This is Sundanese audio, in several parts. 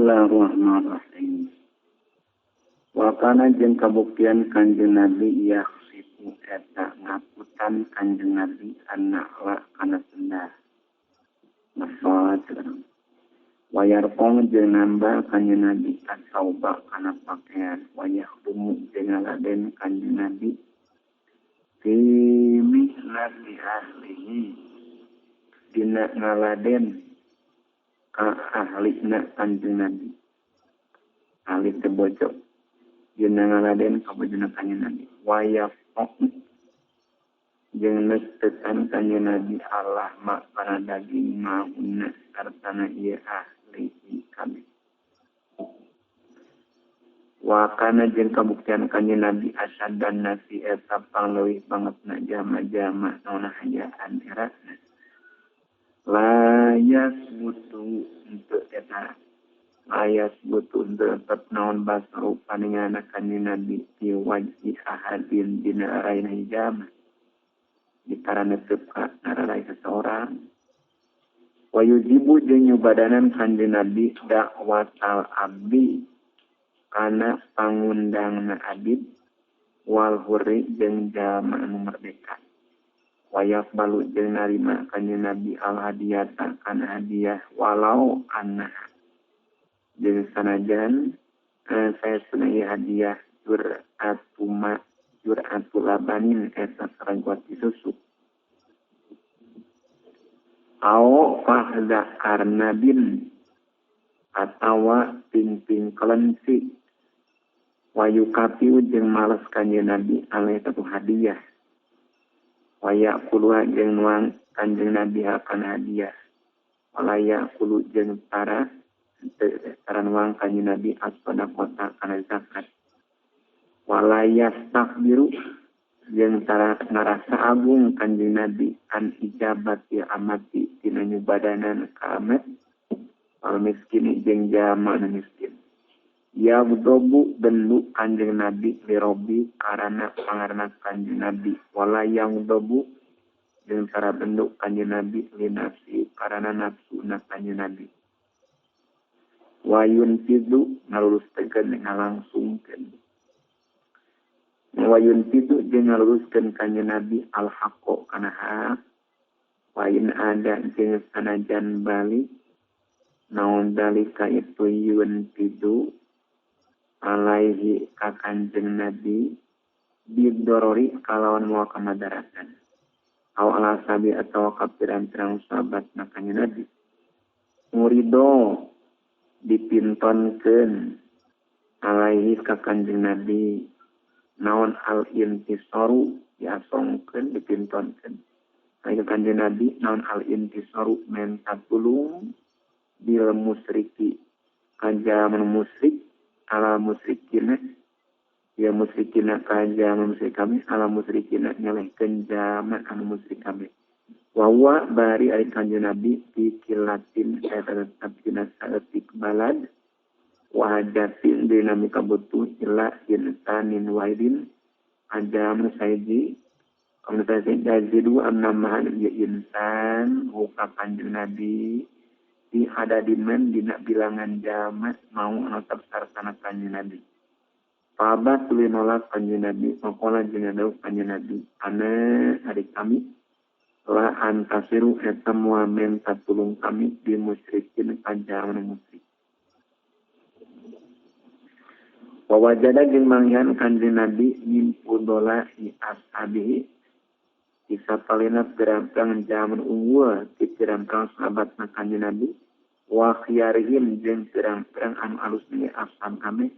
Bismillahirrahmanirrahim. Wa kana jeung kabuktian Kanjeng Nabi yakhsifu eta ngaputan Kanjeng Nabi anakla kana sendal. Nafat wa yarqong jeung nambah Kanjeng Nabi asauba kana pakaian wa yakhdumu jeung ngaladen Kanjeng Nabi fi mihnati ahlihi dina ngaladen ka ahlina Kanjeng Nabi ahli teu bojo dina ngaladen ka bojona Kanjeng Nabi wa yaqong jeung neutetan Kanjeng Nabi Allah ma kana daging mauna sartana ieu ahli kami wa kana jeung kabuktian Kanjeng Nabi asadan nasi eta pangleuwih bangetna jama-jama naonna hayaan era layas butuh untuk eta layas butuh untuk tetap naon basaru paningana Kanjeng Nabi fi wajhi ahadin dina raina hijama ditara netep ka nararai seseorang wa yujibu jeung nyubadanan Kanjeng Nabi dakwatal abdi kana pangundangna abid wal hurri jeung jalma anu merdeka wayak balu jeung narima Kanjeng Nabi al hadiyata kana hadiah walau anna jeung sanajan saya sunai hadiah jur'atuma jur'atu labanin eta sarengguati susu au fahda arnabin atawa ping-ping kelenci wayukapiu jeung males Kanjeng Nabi alai satu hadiah waya kuluha jeung nuang Kanjeng Nabi akan hadiah walaya kulu jeung tara nuang Kanjeng Nabi as-sadaqata kana zakat walaya takbiru jeung tara ngarasa agung Kanjeng Nabi an ijabati amati tina nyubadanan ka amat wal miskin jeung jalma anu miskin ya budobu bendu Kanjeng Nabi lirobi karana pangarna Kanjeng Nabi wala yang dobu jeung cara bendu Kanjeng Nabi linafsi karana nafsuna Kanjeng Nabi wayun tidu ngalurus tegan ngalangsungkeun wayun tidu jeung ngaluruskeun Kanjeng Nabi al haqqo kana hak wain ada jeung sanajan balik naon dalika itu yun tidu alaihi ka Kanjeng Nabi bidorori kalawan moal kamadaratan aw ala sabi atawa ka pirang-pirang sahabat na Kanjeng Nabi murido dipintonkeun alaihi ka Kanjeng Nabi naon al intisaru diasongkeun dipintonkeun alaihi ka Kanjeng Nabi naon al intisaru menta tulung bil musyriki kajaman musyrik ala musyrikina ya musyrikina kajaman musyrik kami ala musyrikina nyelehkeun jama anu musyrik kami wa huwa bari ari Kanjeng Nabi fi kilatin eta tetep dina saeutik balad wa hajatin dina mikabutuh ila insanin wahidin ajaman saiji kamu saiji amnamahan ya insan huka Kanjeng Nabi di hadadiman dina bilangan jama mau anotap sartana Kanjeng Nabi. Pabat tuluy nolak Kanjeng Nabi, maqala jeung dawuh Kanjeng Nabi, ana ari kami la antasiru eta moal menta tulung kami di musyrikin ka jalma musyrik. Wa wajada jeung manggihan Kanjeng Nabi min fudola'i ashabihi isapalina pirang-pirang jaman unggul ti pirang-pirang sahabat na Kanjeng Nabi wa khiyarihim jeung pirang-pirang anu alus ni asam kami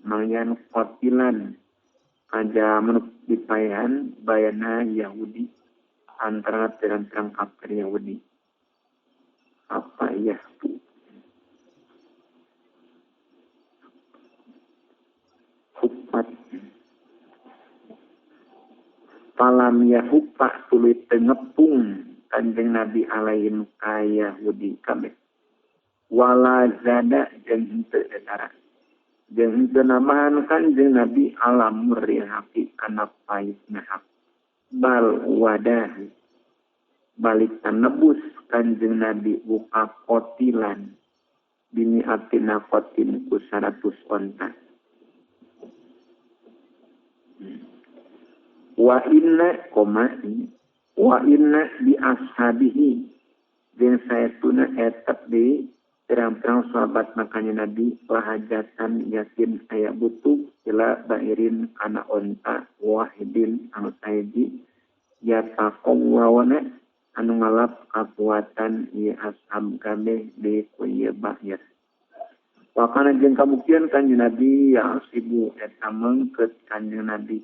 mangyan qatilan kajaman dipaehan bayana Yahudi antara pirang-pirang kafir Yahudi apa ya hupat palam yahupa tuluy teu ngepung Kanjeng Nabi alaihim ka Yahudi kabeh wala zada jeung henteu etara jeung henteu namahan Kanjeng Nabi alam murri haqi kana paitna hak bal wadah balik tanebus Kanjeng Nabi buka kotilan Bimi'atin naqatin ku 100 onta. Wa inna koma wa inna bi ashabihi jeung saestuna etep deui pirang-pirang sahabat makanya Nabi lahajatan yakin aya butuh ila bairin kana onta wahidin anu saeji yataqawwana anu ngalap kakuatan ieu ashab kabeh deui ku ieu bair. Wa kana jeung kabuktian kanjeng Nabi yasibu eta mengkeut kanjeng Nabi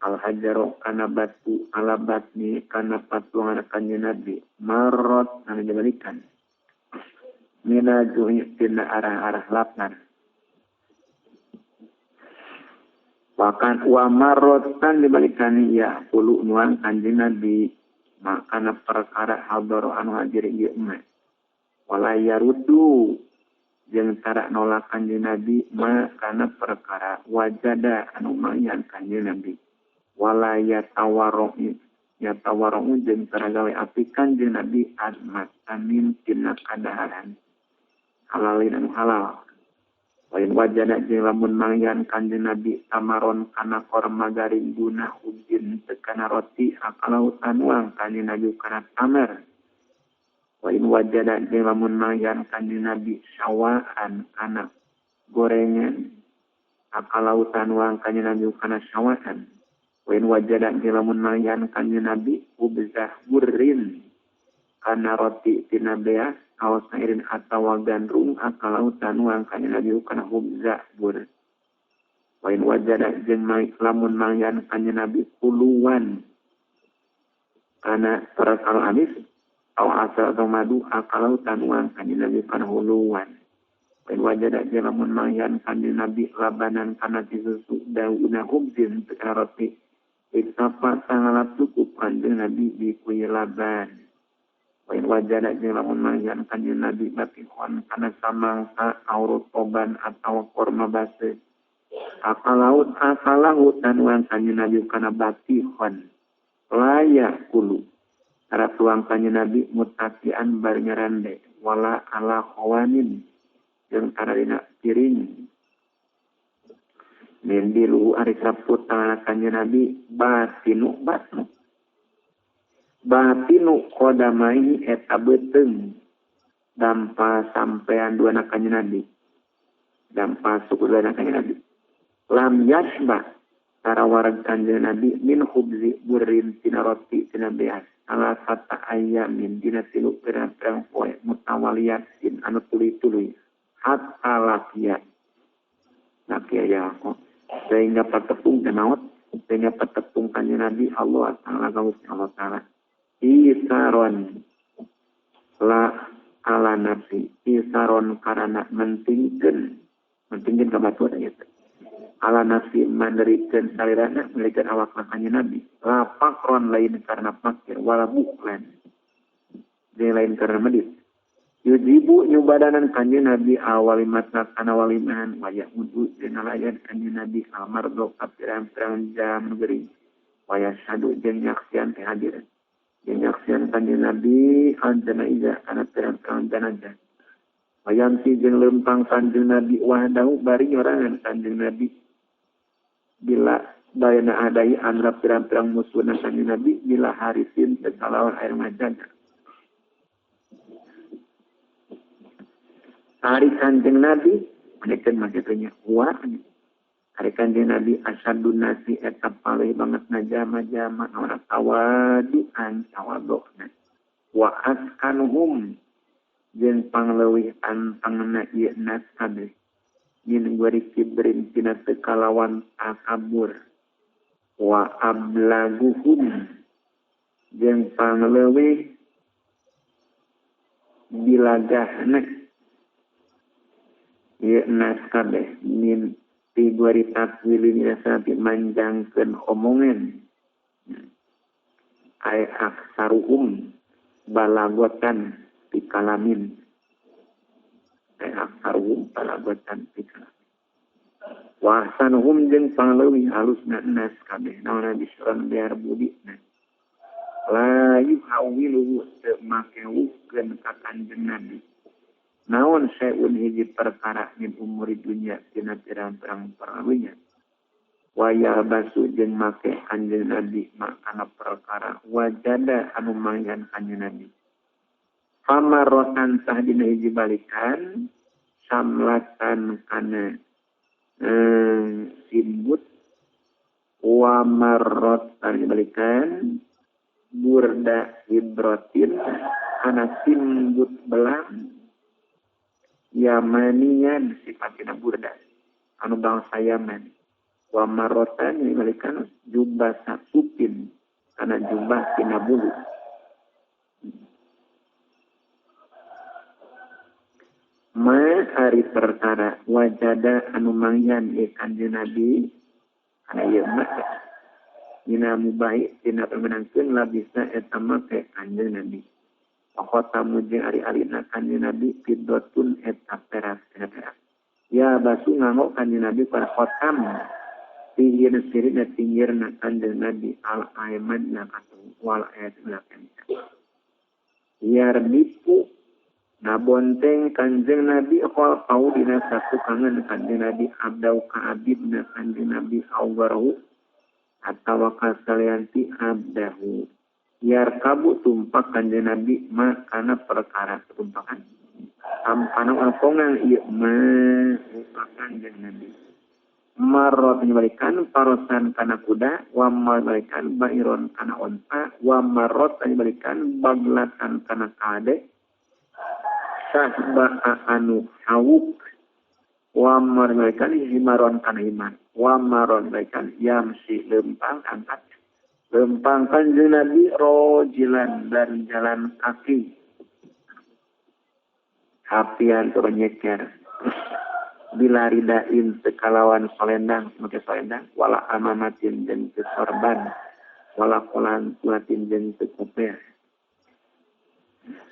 al hajaro kana batu ala batni kana patungan kanjeng Nabi marot anu dibalikan mina juhi tina arah-arah lapar. Bahkan wa marotan dibalikan ya pulu nuang kanjeng Nabi makana perkara hadaro anu hadir ieu mah wala yarudu jeung tara nolak kanjeng Nabi makana perkara wajada anu mayan kanjeng Nabi wala yatawarru yatawarru jeung tara gawe api kanjeng Nabi admatanin tina kadaharan halalin anu halal. Lain wajana jeung lamun mangyan kanjeng Nabi tamaron kana korma garing guna ujin tekana roti akalau tanuang kanjeng Nabi kana tamar. Lain wajana jeung lamun mangyan kanjeng Nabi sawaan kana gorengan akalau tanuang kanjeng Nabi kana sawaan. Lain wajana jeung lamun mangyan kanjeng Nabi ubzah burrin kana roti tina beas awas sairin atawa gandrung akalau tanuang kanjeng Nabi kana hubza bur. Wain wajada jeung lamun mangyan kanjeng Nabi puluhan kana perkara amis aw asal atau madu akalau tanuang kanjeng Nabi kana huluan. Wain wajada jeung lamun mangyan kanjeng Nabi labanan kana susu dauna hubzin kana roti iktafa sangalap cukup kanjeng Nabi di kuy laban. Wain wajada jeung lamun mangyan kanjeng Nabi batihon kana samangsa aurut toban atawa korma base akalaut akalahu tanuang kanjeng Nabi kana batihon layak kulu tara tuang kanjeng Nabi mutakian bar nyarande wala ala khawanin jeung tara dina piring mendilu ari saput tangan kanjeng Nabi batinu batnu batinu qadamai eta beuteung dampa sampean dua anak kanjeng Nabi dampa suku dua anak kanjeng Nabi lam yasba tara wareg kanjeng Nabi min khubzi burrin tina roti tina beas ala sata ayamin dina tilu pirang-pirang poe mutawaliyatin anu tuluy-tuluy hatta lakiya lakiya ya sehingga patepung teh maot sehingga patepung kanjeng Nabi Allah Ta'ala ka Allah Ta'ala isaron la ala nafsi isaron karena mentingkeun ka batur eta ala nafsi manderikeun salirana melikeun awak kanjeng Nabi la pakron lain karena fakir wala buklan jeung lain karena medit yujibu nyubadanan kanjeng Nabi awalimatna kana walimahan wa yahudu jeung ngalayan kanjeng Nabi almardo ka pirang-pirang jam geuring wa yashhadu jeung nyaksian teh hadir nyaksian kanjeng Nabi al-janaiza kana pirang-pirang jenazah. Wayanti jeung lempang kanjeng Nabi wahdahu bari nyorangan kanjeng Nabi bila bayana adai antara pirang-pirang musuhna kanjeng Nabi bila harisin teu kalawan air majaga. Ari kanjeng Nabi menekeun maksudnya wa ari kanjeng Nabi asyadun nasi eta paleuh banget najama-jama ora tawaduan tawadukna wa askanuhum jeung pangleuwih antangna ieu nas kabeh min gori kibrin tina teu kalawan takabur wa ablaguhum jeung pangleuwih bilagahna ieu nas kabeh min tiguari takwilin sapi manjangkeun omongan ay aksaruhum balagotan pikalamin ay aksaruhum balagotan pikalamin wa ahsanuhum jeung pangleuwih halusna nas kabeh naonna bisuran biar budina la yuhawilu teu makewuhkeun ka kanjeng Nabi Naon seun hiji perkara min umuri dunya tina pirang-pirang perkara. Waya basu jeung make kanjeng Nabi makana perkara wajada anu manggihan kanjeng Nabi. Famarotan tah dina hiji balikan samlatan kana simbut wa marrotan balikan burda hibrotin kana simbut belang Yamanian sifatina burda anu bangsa Yaman. Wa marrotan balikan jubah sakupin kana jubah tina bulu. Ma ari perkara wajada anu manggihan ieu kanjeng Nabi kana ieu mah dina mubahi dina permenangkeun labisa eta make kanjeng Nabi. Khotamu jeung ari-arina kanjeng Nabi fiddatun eta perak perak. Ya basu nganggo kanjeng Nabi pada khotam pinggir sirina pinggirna kanjeng Nabi al aiman na katu wal ayat belakang. Yarbipu nabonteng kanjeng Nabi khalqau dina satu kangen kanjeng Nabi abdau ka abidna kanjeng Nabi awarahu atawa kasalianti abdahu. Yarkabu tumpak kanjeng Nabi makana perkara tumpakan. Ampana alpongan ieu mah kanjeng Nabi. Marot menyebalikan parosan kana kuda, wa menyebalikan bairon kana onta, wa marot menyebalikan baglatan kana kade. Sahba anu hawuk, wa menyebalikan himaron kana himan, wa marot menyebalikan yamsi lempang angkat. Lempang kanjeng Nabi rojilan dan jalan kaki. Hapian turun nyeker. Bila ridain sekalawan solendang, sebagai solendang, wala amamatin dan kesorban, wala kolan tuatin dan kekoper.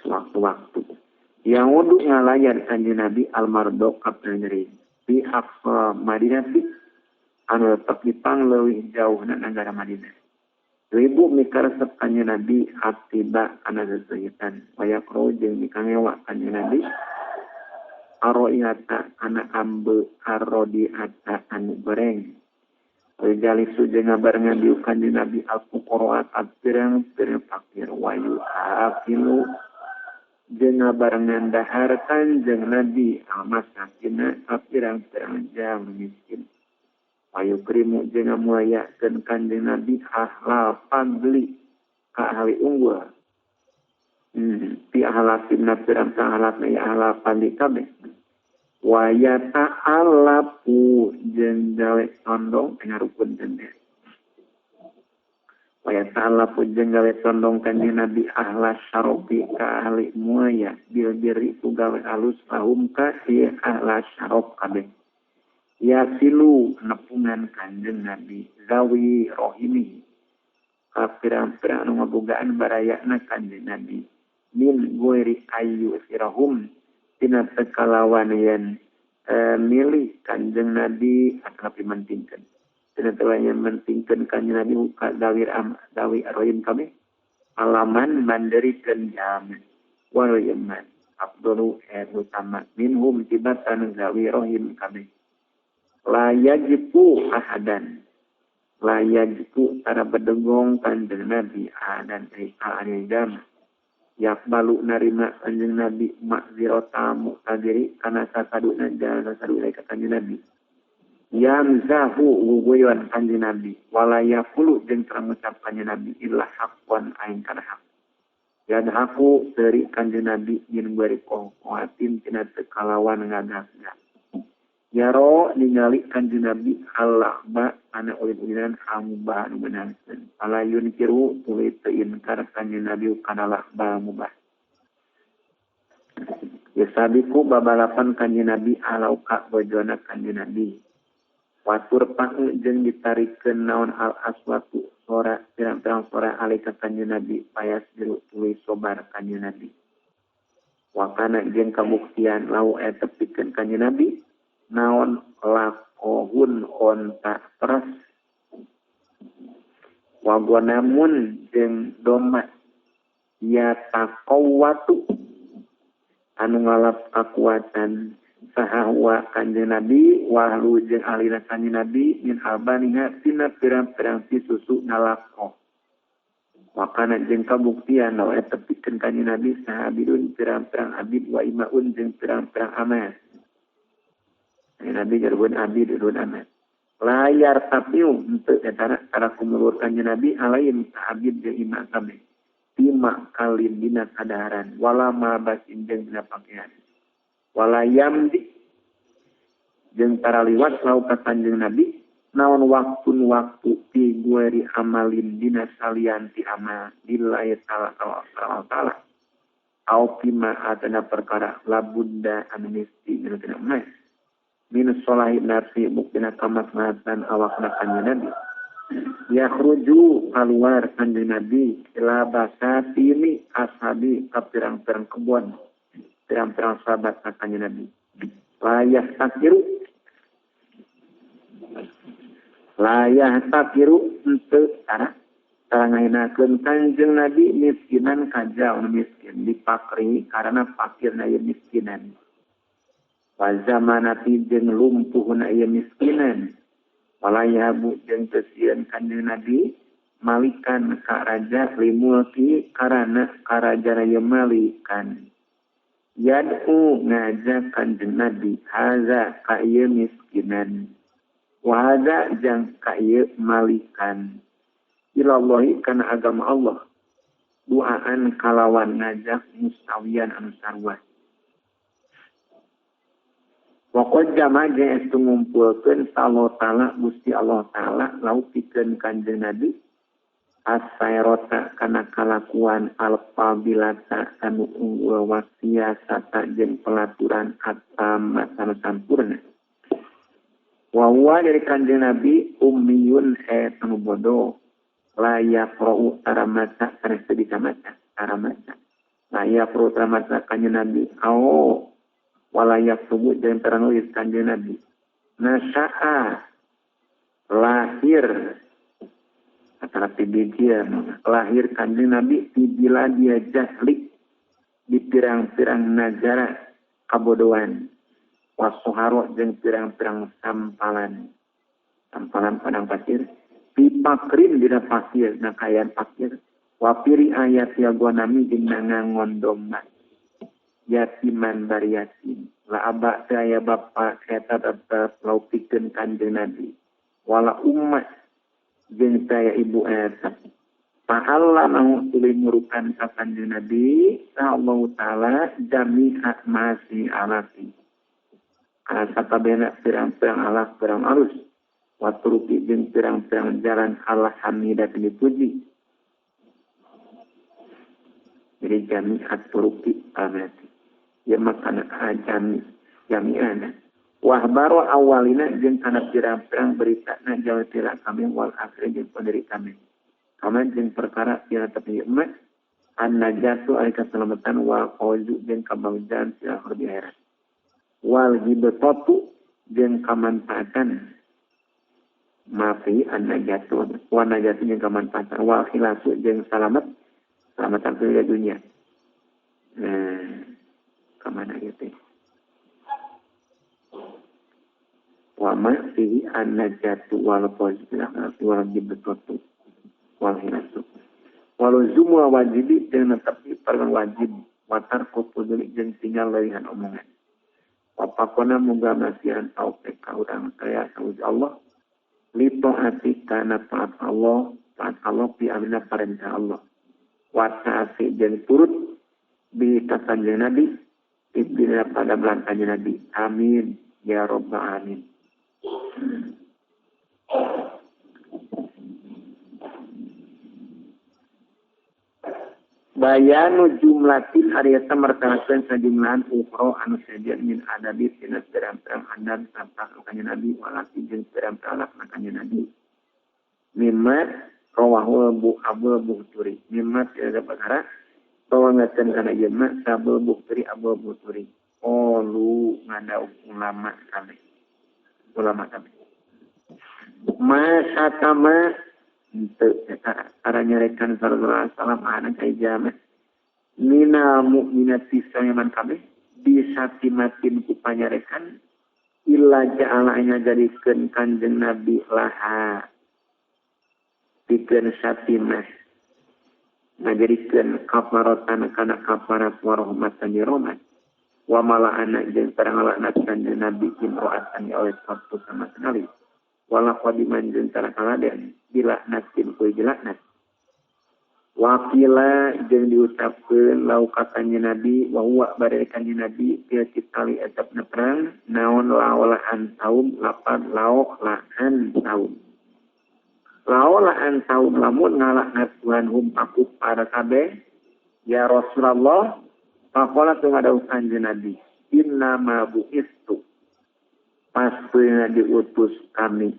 Sewaktu-waktu. Yang wudu ngalayan kanjeng Nabi almardo kapna nyeri. Di aqsa Madinah anu tetep dipang leuwih jauhna nagara Madinah. Ribu mikaresep kanjeng Nabi atiba kana sesehitan wayakro jeung mikangewa kanjeng Nabi aroiata kana ambe arodiata anu goreng jalisu jeung ngabarengan diuk kanjeng Nabi al-fuqara pirang-pirang fakir wayu akilu jeung ngabarengan dahar kanjeng Nabi al-masakina pirang-pirang jam miskin Ayu krimu jeung ngamuliakeun kanjeng Nabi ahla fadli ka ahli unggul. Ti ahlafina pirang-pirang ahlafna ya ahla fadli kabeh. Wa yata'alafu jeung gawe tondong ngarukun teh. Wa yata'alafu jeung gawe tondong kanjeng Nabi ahla syarofi ka ahli muaya bil birri ku gawe alus lahum ka ieu ahla syarof kabeh. Yasilu nepungan kanjeng Nabi zawi rohimi ka pirang-pirang anu ngabogaan barayana kanjeng Nabi min goiri ayu sirahum tina tekalawan yen milih kanjeng Nabi atanapi mentingkeun tina teu mentingkeun kanjeng Nabi ka dawir am dawi rohim kami alaman manderikeun jamin wal yaman abdulu utama minhum tibatan zawi rohim kami la yajibu ahadan la yajibu tara bedegong kanjeng Nabi ahadan ai anidam yakbalu narima kanjeng Nabi makzirata muqtadiri kana sasaduna jalan sasaduna ka kanjeng Nabi yamzahu guguyon kanjeng Nabi wala yaqulu jeung tara ngucap kanjeng Nabi illa haqqan aing kana hak yadhaku dari kanjeng Nabi jeung bari kohatin tina teu kalawan ngagak-gak Yaro ningali kanjeng Nabi alahba ana ulin-ulinan hamubah anu meunangkeun. Ala yunkiru tuluy teu inkar kanjeng Nabi kana lahba mubah. Yasabiku babalapan kanjeng Nabi alau ka bojona kanjeng Nabi. Watur pang jeung ditarikeun naon al aswatu sora pirang-pirang sora alika kanjeng Nabi payas jero tuluy sobar kanjeng Nabi. Wakana jeung kabuktian lau eta tepikeun kanjeng Nabi naon lakohun onta peres wagonamun jeung doma ya taqawatu anu ngalap kakuatan saha wa kanjeng Nabi wahlu jeung ahlina kanjeng Nabi min albaniha tina pirang-pirang ti susu nalako. Wakana jeung kabuktian lawa eta pikeun kanjeng Nabi sahabidun pirang-pirang abid wa imaun jeung pirang-pirang amat. Nabi jargon abid dun amat. Layar tapiu henteu eta cara kumulur kanjeng Nabi alain abid jeung ima kabeh. Lima kalin dina kadaharan wala malbasin jeung dina pakaian. Wala yamdi jeung tara liwat lau ka kanjeng Nabi naon waktun waktu fi gueri amalin dina salian ti amal lillahi ta'ala ta'ala au fima atana perkara labunda anu misti dina tina emas min sholahi nafsi buktina kamaslahatan awakna kanjeng Nabi yakhruju keluar kanjeng Nabi ila basatini ashabi ka pirang-pirang kebon pirang-pirang sahabat kanjeng Nabi layah takiru henteu tara ngainakeun kanjeng Nabi miskinan kajaun miskin dipakri karena fakirna ieu miskinan wa zamanati jeung lumpuhna ieu miskinan walayabu jeung teu sieun kanjeng Nabi malikan ka raja limulki karana karaja ieu malikan yad'u ngajak kanjeng Nabi haza ka ieu miskinan wa haza jeung ka ieu malikan ilallahi kana agama Allah duaan kalawan ngajak mustawian anu sarua. Wa qad jama'a jeung estu ngumpulkeun Allah Ta'ala Gusti Allah Ta'ala lau pikeun kanjeng Nabi asairota kana kalakuan al-fadilata anu unggul wasiasata jeung pelaturan atama anu sampurna. Wa huwa dari kanjeng Nabi ummiyun anu bodoh la yaqra'u taramata sanes teu bisa maca taramata la yaqra'u taramata kanjeng Nabi ao wala yaktubu jeung tara nulis kanjeng Nabi nasa'a lahir antara pibijian lahir kanjeng Nabi bila dia jahli di pirang-pirang nagara kabodohan wasuharo jeung pirang-pirang sampalan sampalan padang pasir pipakrin dina pasir na kayan pasir wapiri ayat ya gonami jeung nangangon domba yatiman bari yatim la aba saya bapa eta tetep lau pikeun kanjeng Nabi wala ummat jeung saya ibu eta fa'allamahu tuluy murukan ka kanjeng Nabi sallallahu taala jami'a masi alati kana sakabehna pirang-pirang alas pirang alus wa turuki jeung pirang-pirang jalan Allah hamidah dipuji. Jadi jami'at turuki berarti ya makana jami jami'ana wahbaro awalina jeung kana pirang-pirang beritana jauh tira kami wal akhir jeung pendiri kami kami jeung perkara yang tapi umat an najatu ari keselamatan wal qawzu jeung kabagjaan di akhir di akhirat wal gibtatu jeung kamanfaatan mafi an najatu wa najatu jeung kamanfaatan wal khilasu jeung salamat selamatan di dunia. Nah, kemana itu? Wa ma fihi an-najatu wal fawzu wal gibtatu wal hilasu. Walau zumul wajibi jeung netepi perkara wajib wa tarku fuduli jeung tinggal leuwihan omongan. Wa pakona muga masihan taufik ka urang kaya sahuji Allah li taati kana taat Allah bi amrina parentah Allah. Wa ta'ati jeung turut bi ka kanjeng Nabi ibina pada belan kanjeng Nabi. Amin ya rabbal alamin. Bayanu jumlatin ari eta mertanakeun sajumlahan ukhra anu sejen min adabi tina pirang-pirang adab sarta kanjeng Nabi walaki jeung pirang-pirang lakna kanjeng Nabi. Mimma rawahu Abu Buhturi. Mimma tiada perkara rawangakeun kana ieu mah Abu Buhturi Abu Buhturi. Qalu ngadauk ulama kami. Ulama kami. Masatama henteu eta ara nyarekan sallallahu alaihi wasallam ana ka ijamah minal mu'minati sayaman kabeh Bisatimatin ku panyarekan illa ja'ala ngajadikeun Kanjeng Nabi laha pikeun satimah ngajadikeun kafaratan kana kafarat wa rahmatan ya rahmat wa mala'ana jeung tarang laknat Kanjeng Nabi imro'atan oleh waktu sama sekali wala qadiman jeung tarang kaladen dilaknatin ku dilaknat wakila jeung diucapkeun lau ka Kanjeng Nabi wa huwa bari Kanjeng Nabi fil qitali etapna perang naon laolaan saum lapan laolaan saum laolaan saum lamun ngalaknat Tuhan hum aku para kabeh ya Rasulullah faqala tu ngadawuh Kanjeng Nabi inna ma bu'istu pastina diutus kami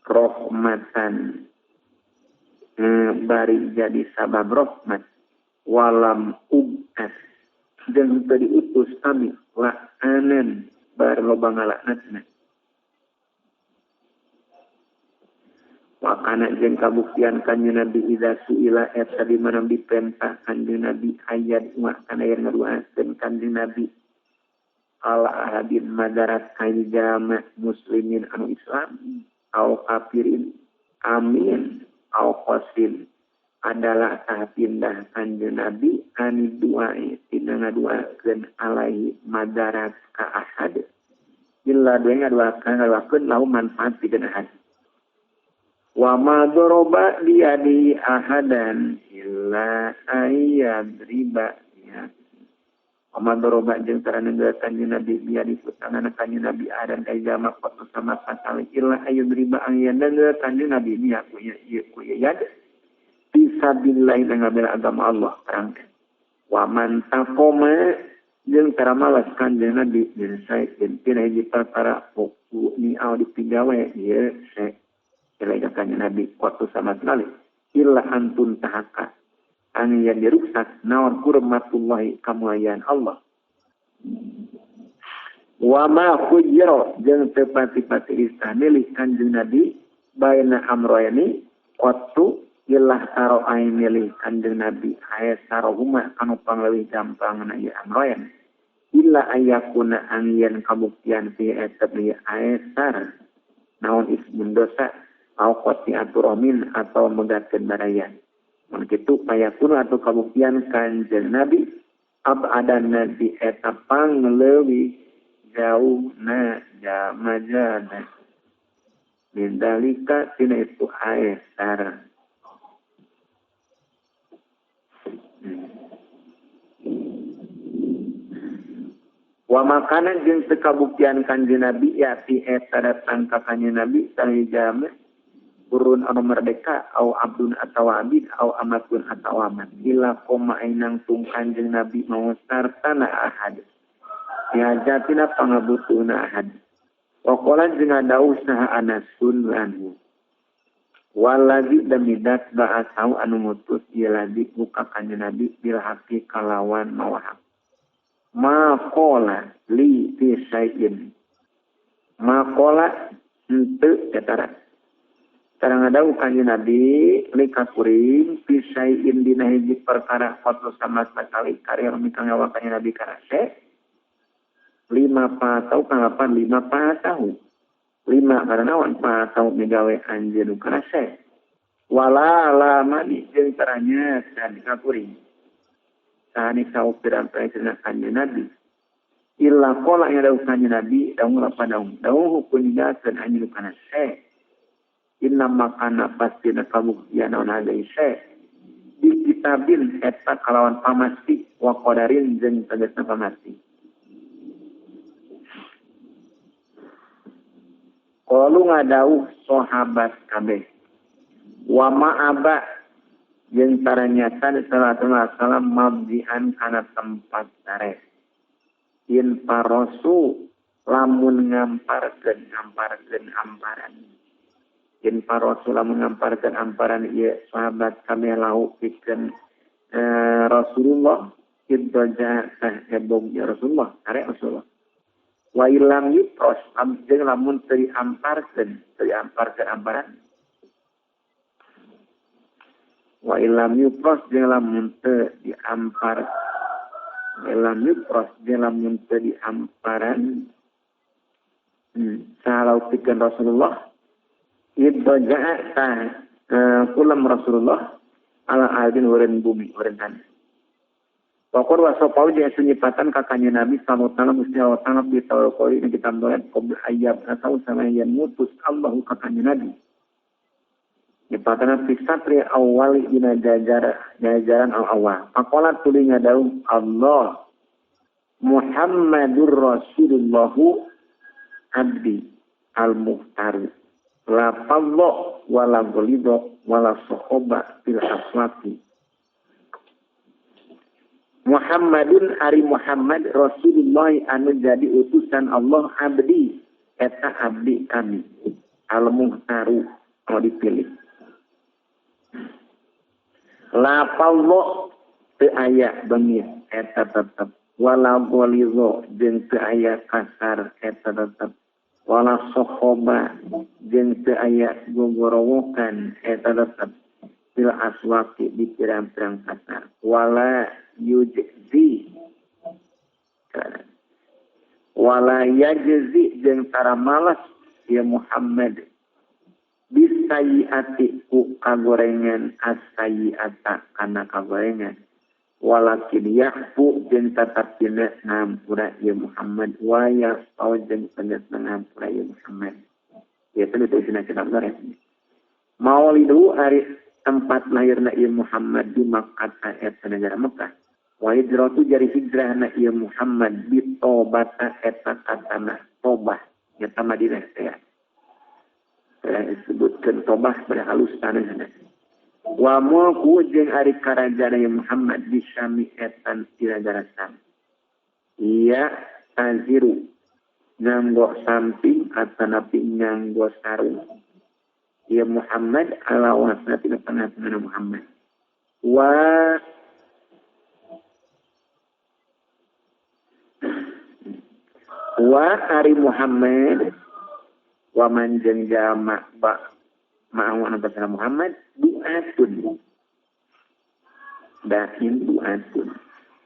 rahmatan bari jadi sabab rahmat walam ubas jeung teu diutus kami la'anan bari loba ngalaknatna wa kana jeung kabuktian Kanjeng Nabi idza suila eta di mana dipentah Kanjeng Nabi ayat wa kana yen ngaduakeun Kanjeng Nabi ala ahadin madarat kaijama muslimin anu Islam au kafirin amin au qasim adalah tah pindah Kanjeng Nabi ani duae tina ngaduakeun alaihi madarat ka ahad illa dua ngaduakeun lahu manfaat pikeun ahad wa ma doroba biyadi ahadan illa ayyadriba ya wa ma doroba jeung tara nenggel Kanjeng Nabi biyadi tangan Kanjeng Nabi ahadan ka jalma qatu sama sakali illa ayyadriba ang nenggel Kanjeng Nabi biya ku yad fisabilillah ngabela agama Allah terang wa man taqoma jeung tara malas Kanjeng Nabi jeung sae tina hiji perkara ku ni au dipigawe ieu sae jelek Kanjeng Nabi waktu sama sekali illa antun tahaka an yang diruksak naon hurmatullahi kamuliaan Allah wa ma khuyira jeung teu pati-pati istamilih Kanjeng Nabi baina amroyani waktu ilah taro ay milih Kanjeng Nabi aya sarohuma kanu pangleuwih gampangna ieu amroyan illa ayakuna an yen kabuktian fi eta ieu aesar naon ismun dosa au qati'atu ramin atau megatkeun baraya mun kitu payakun atau kabuktian Kanjeng Nabi abadan nabi eta pangleuwih jauhna jamajana min dalika tina itu aesar. Wa makanan jeung teu kabuktian Kanjeng Nabi ya ti eta datang ka Kanjeng Nabi salijama urun anu merdeka au abdun atawa abid au amatun atawa amat ila koma ainang tung Kanjeng Nabi mau sartana ahad dihajatina pangabutuhna ahad wa qala jeung dawuh saha Anasun anhu wallazi damidat ba'asau anu ngutus ieu ladzi ka Kanjeng Nabi bil haqi kalawan mawa hak ma qala li fi syai'in ma qala henteu eta tarang ngadawuh Kanjeng Nabi li kakuring fi syai'in dina hiji perkara qatu sama sakali karya mikang ngawa Kanjeng Nabi kana se lima patau kanggapan lima patau lima karena naon patau migawe anjeun kana se wala lamani jeung taranya dan kakuring sani saupiran paesna Kanjeng Nabi illa qala nya dawuh Kanjeng Nabi dawuh lapan dawuh dawuh hukum ninggalkeun anjeun kana se inna makana pastina kabuktian naon ada se di kitabin eta kalawan pamasti wa qadarin jeung tegasna pamasti qalu ngadawuh sahabat kabeh wa ma'aba jeung taranyata sallallahu alaihi wasallam mabdian kana tempat sare in parosu lamun ngamparkeun amparan in parosu lamun ngamparkeun amparan ieu sahabat kami lau pikeun Rasulullah idza tah hebong ya Rasulullah sare Rasulullah wa ilam yupros jeung lamun teu diamparkeun amparan wa ilam yupros jeung lamun teu diampar Lam yukros dalam teu diamparan salau pikeun Rasulullah idza'a ta kulam Rasulullah ala aldin hureun bumi hureun tanah. Pokor wasopau jeung sunyipatan ka kanjeng Nabi sallallahu alaihi wasallam Gusti Allah taala bi tawakal ini kita doakan qabl ayyab atau sama yang mutus Allahu ka kanjeng Nabi. Nyipatan fi satri awal dina jajaran al awal. Faqala tuluy ngadau Allah Muhammadur Rasulullahu abdi al muhtar la fadha wala ghalidha wala sahoba fil aswaqi. Muhammadun ari Muhammad Rasulullah anu jadi utusan Allah abdi eta abdi kami al muhtaru anu dipilih la fadha teu aya beungit eta tetep wala ghalidha jeung teu aya kasar eta tetep wala sahoba jeung teu aya gogorowokan eta tetep fil aswaqi di pirang-pirang pasar wala yujzi wala yajzi jeung tara malas ya Muhammad bisayiati ku kagorengan asayiata kana kagorengan walakin yahfu jeung tetap dina ngampura ya Muhammad wa yasau jeung tegas ngampura ya Muhammad. Ya itu isina kitab ya. Maulidu ari tempat lahirna ieu Muhammad di Makkah eta negara Mekah. Wa hijratu jari hijrahna ieu Muhammad bi tobata eta ka tanah Tobah nyata Madinah teh. Disebutkeun Tobah pada halus tanahna. Wa mulku jeung ari karajaan ieu Muhammad di Syami etan di negara Syam. Iya taziru nganggo samping atanapi nganggo sarung. Ya Muhammad ala wasna tina tengah-tengah Muhammad. Wa ari Muhammad wa man jeung jama ba ma'ahu anu bersama Muhammad du'atun. Da'in du'atun.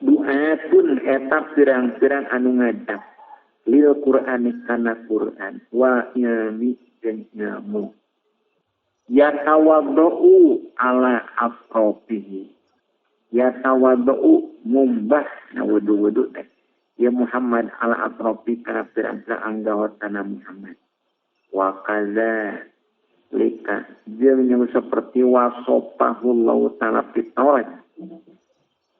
Du'atun eta pirang-pirang anu ngajak lil Qur'ani kana Qur'an wa ilmi jeung ilmu. Yatawaddau ala afrofihi. Yatawaddau mumbah na wudu-wudu teh. Ya Muhammad ala afrofi kana pirang-pirang anggawatana Muhammad. Wa kaza lika jeung seperti wasopahullahu ta'ala fit Taurat.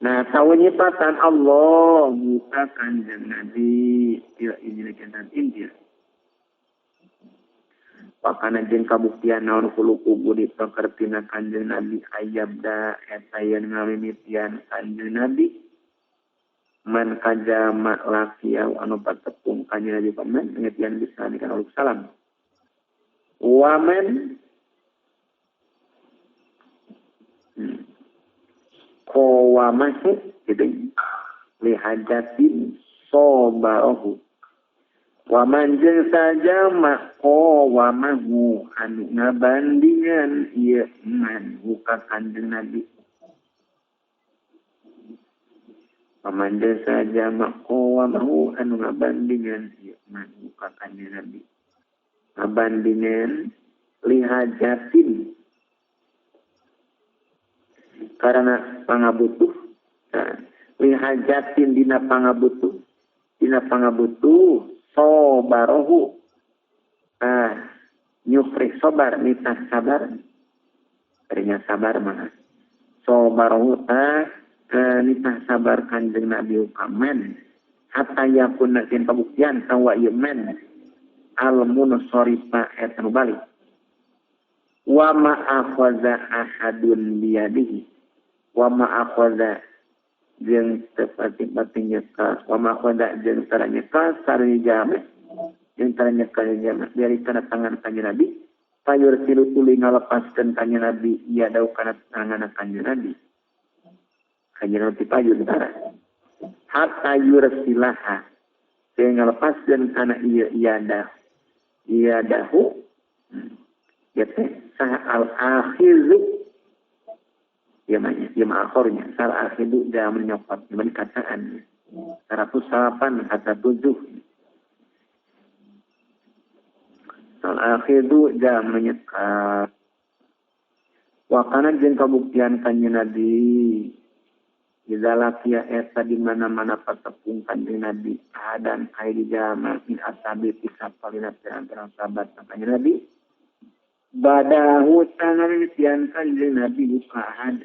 Nah, tahu nyipatan Allah muka kanjeng Nabi fil Injil dan Injil. Pakana jeung kabuktian naon khuluqu budi pakertina kanjeng Nabi ayabda eta yen ngalimitian kanjeng Nabi man kajama lakiau anu patepung kanjeng Nabi paman ngetian bisa dikana uluk salam wa man qawamahu gitu lihajatin sobarahu wa man jeung sajama qawamahu anu ngabandingan ieu man buka kanjeng Nabi. Wa man jeung sajama qawamahu anu ngabandingan ieu man buka kanjeng Nabi. Ngabandingan lihajatin karena pangabutuh, lihajatin dina pangabutuh sobarohu nyufri sobar nitah sabar tadinya sabar mana sobarohu nitah sabar kanjeng Nabi ukaman hatta yakun nakin pabuktian tawa yemen al munsorifa eta nu balik wa ma akhadha ahadun biyadihi wa ma akhadha jeung tepati-pati nyeka wa ma akhadha jeung tara nyeka sareng jame jeung tara nyeka jame dari kana tangan kanjeng Nabi payur silu tuluy ngalepaskeun kanjeng Nabi ieu dau kana tangan kanjeng Nabi kanjeng Nabi payur tara hatta yursilaha jeung ngalepaskeun kana ieu iadahu ya teh sah al akhizu ya mah ya mah akhirnya sal akhidu jangan menyopot cuman kataan 108 kata 7. Al akhidu jam menyekat. Wakana jeung kabuktian kanjeng Nabi. Idza laqiya eta di mana-mana patepung kanjeng Nabi ahadan aya di jalma min ashabi tisapalina pirang-pirang sahabat kanjeng Nabi. Badahu tangan kanjeng Nabi buka ahad.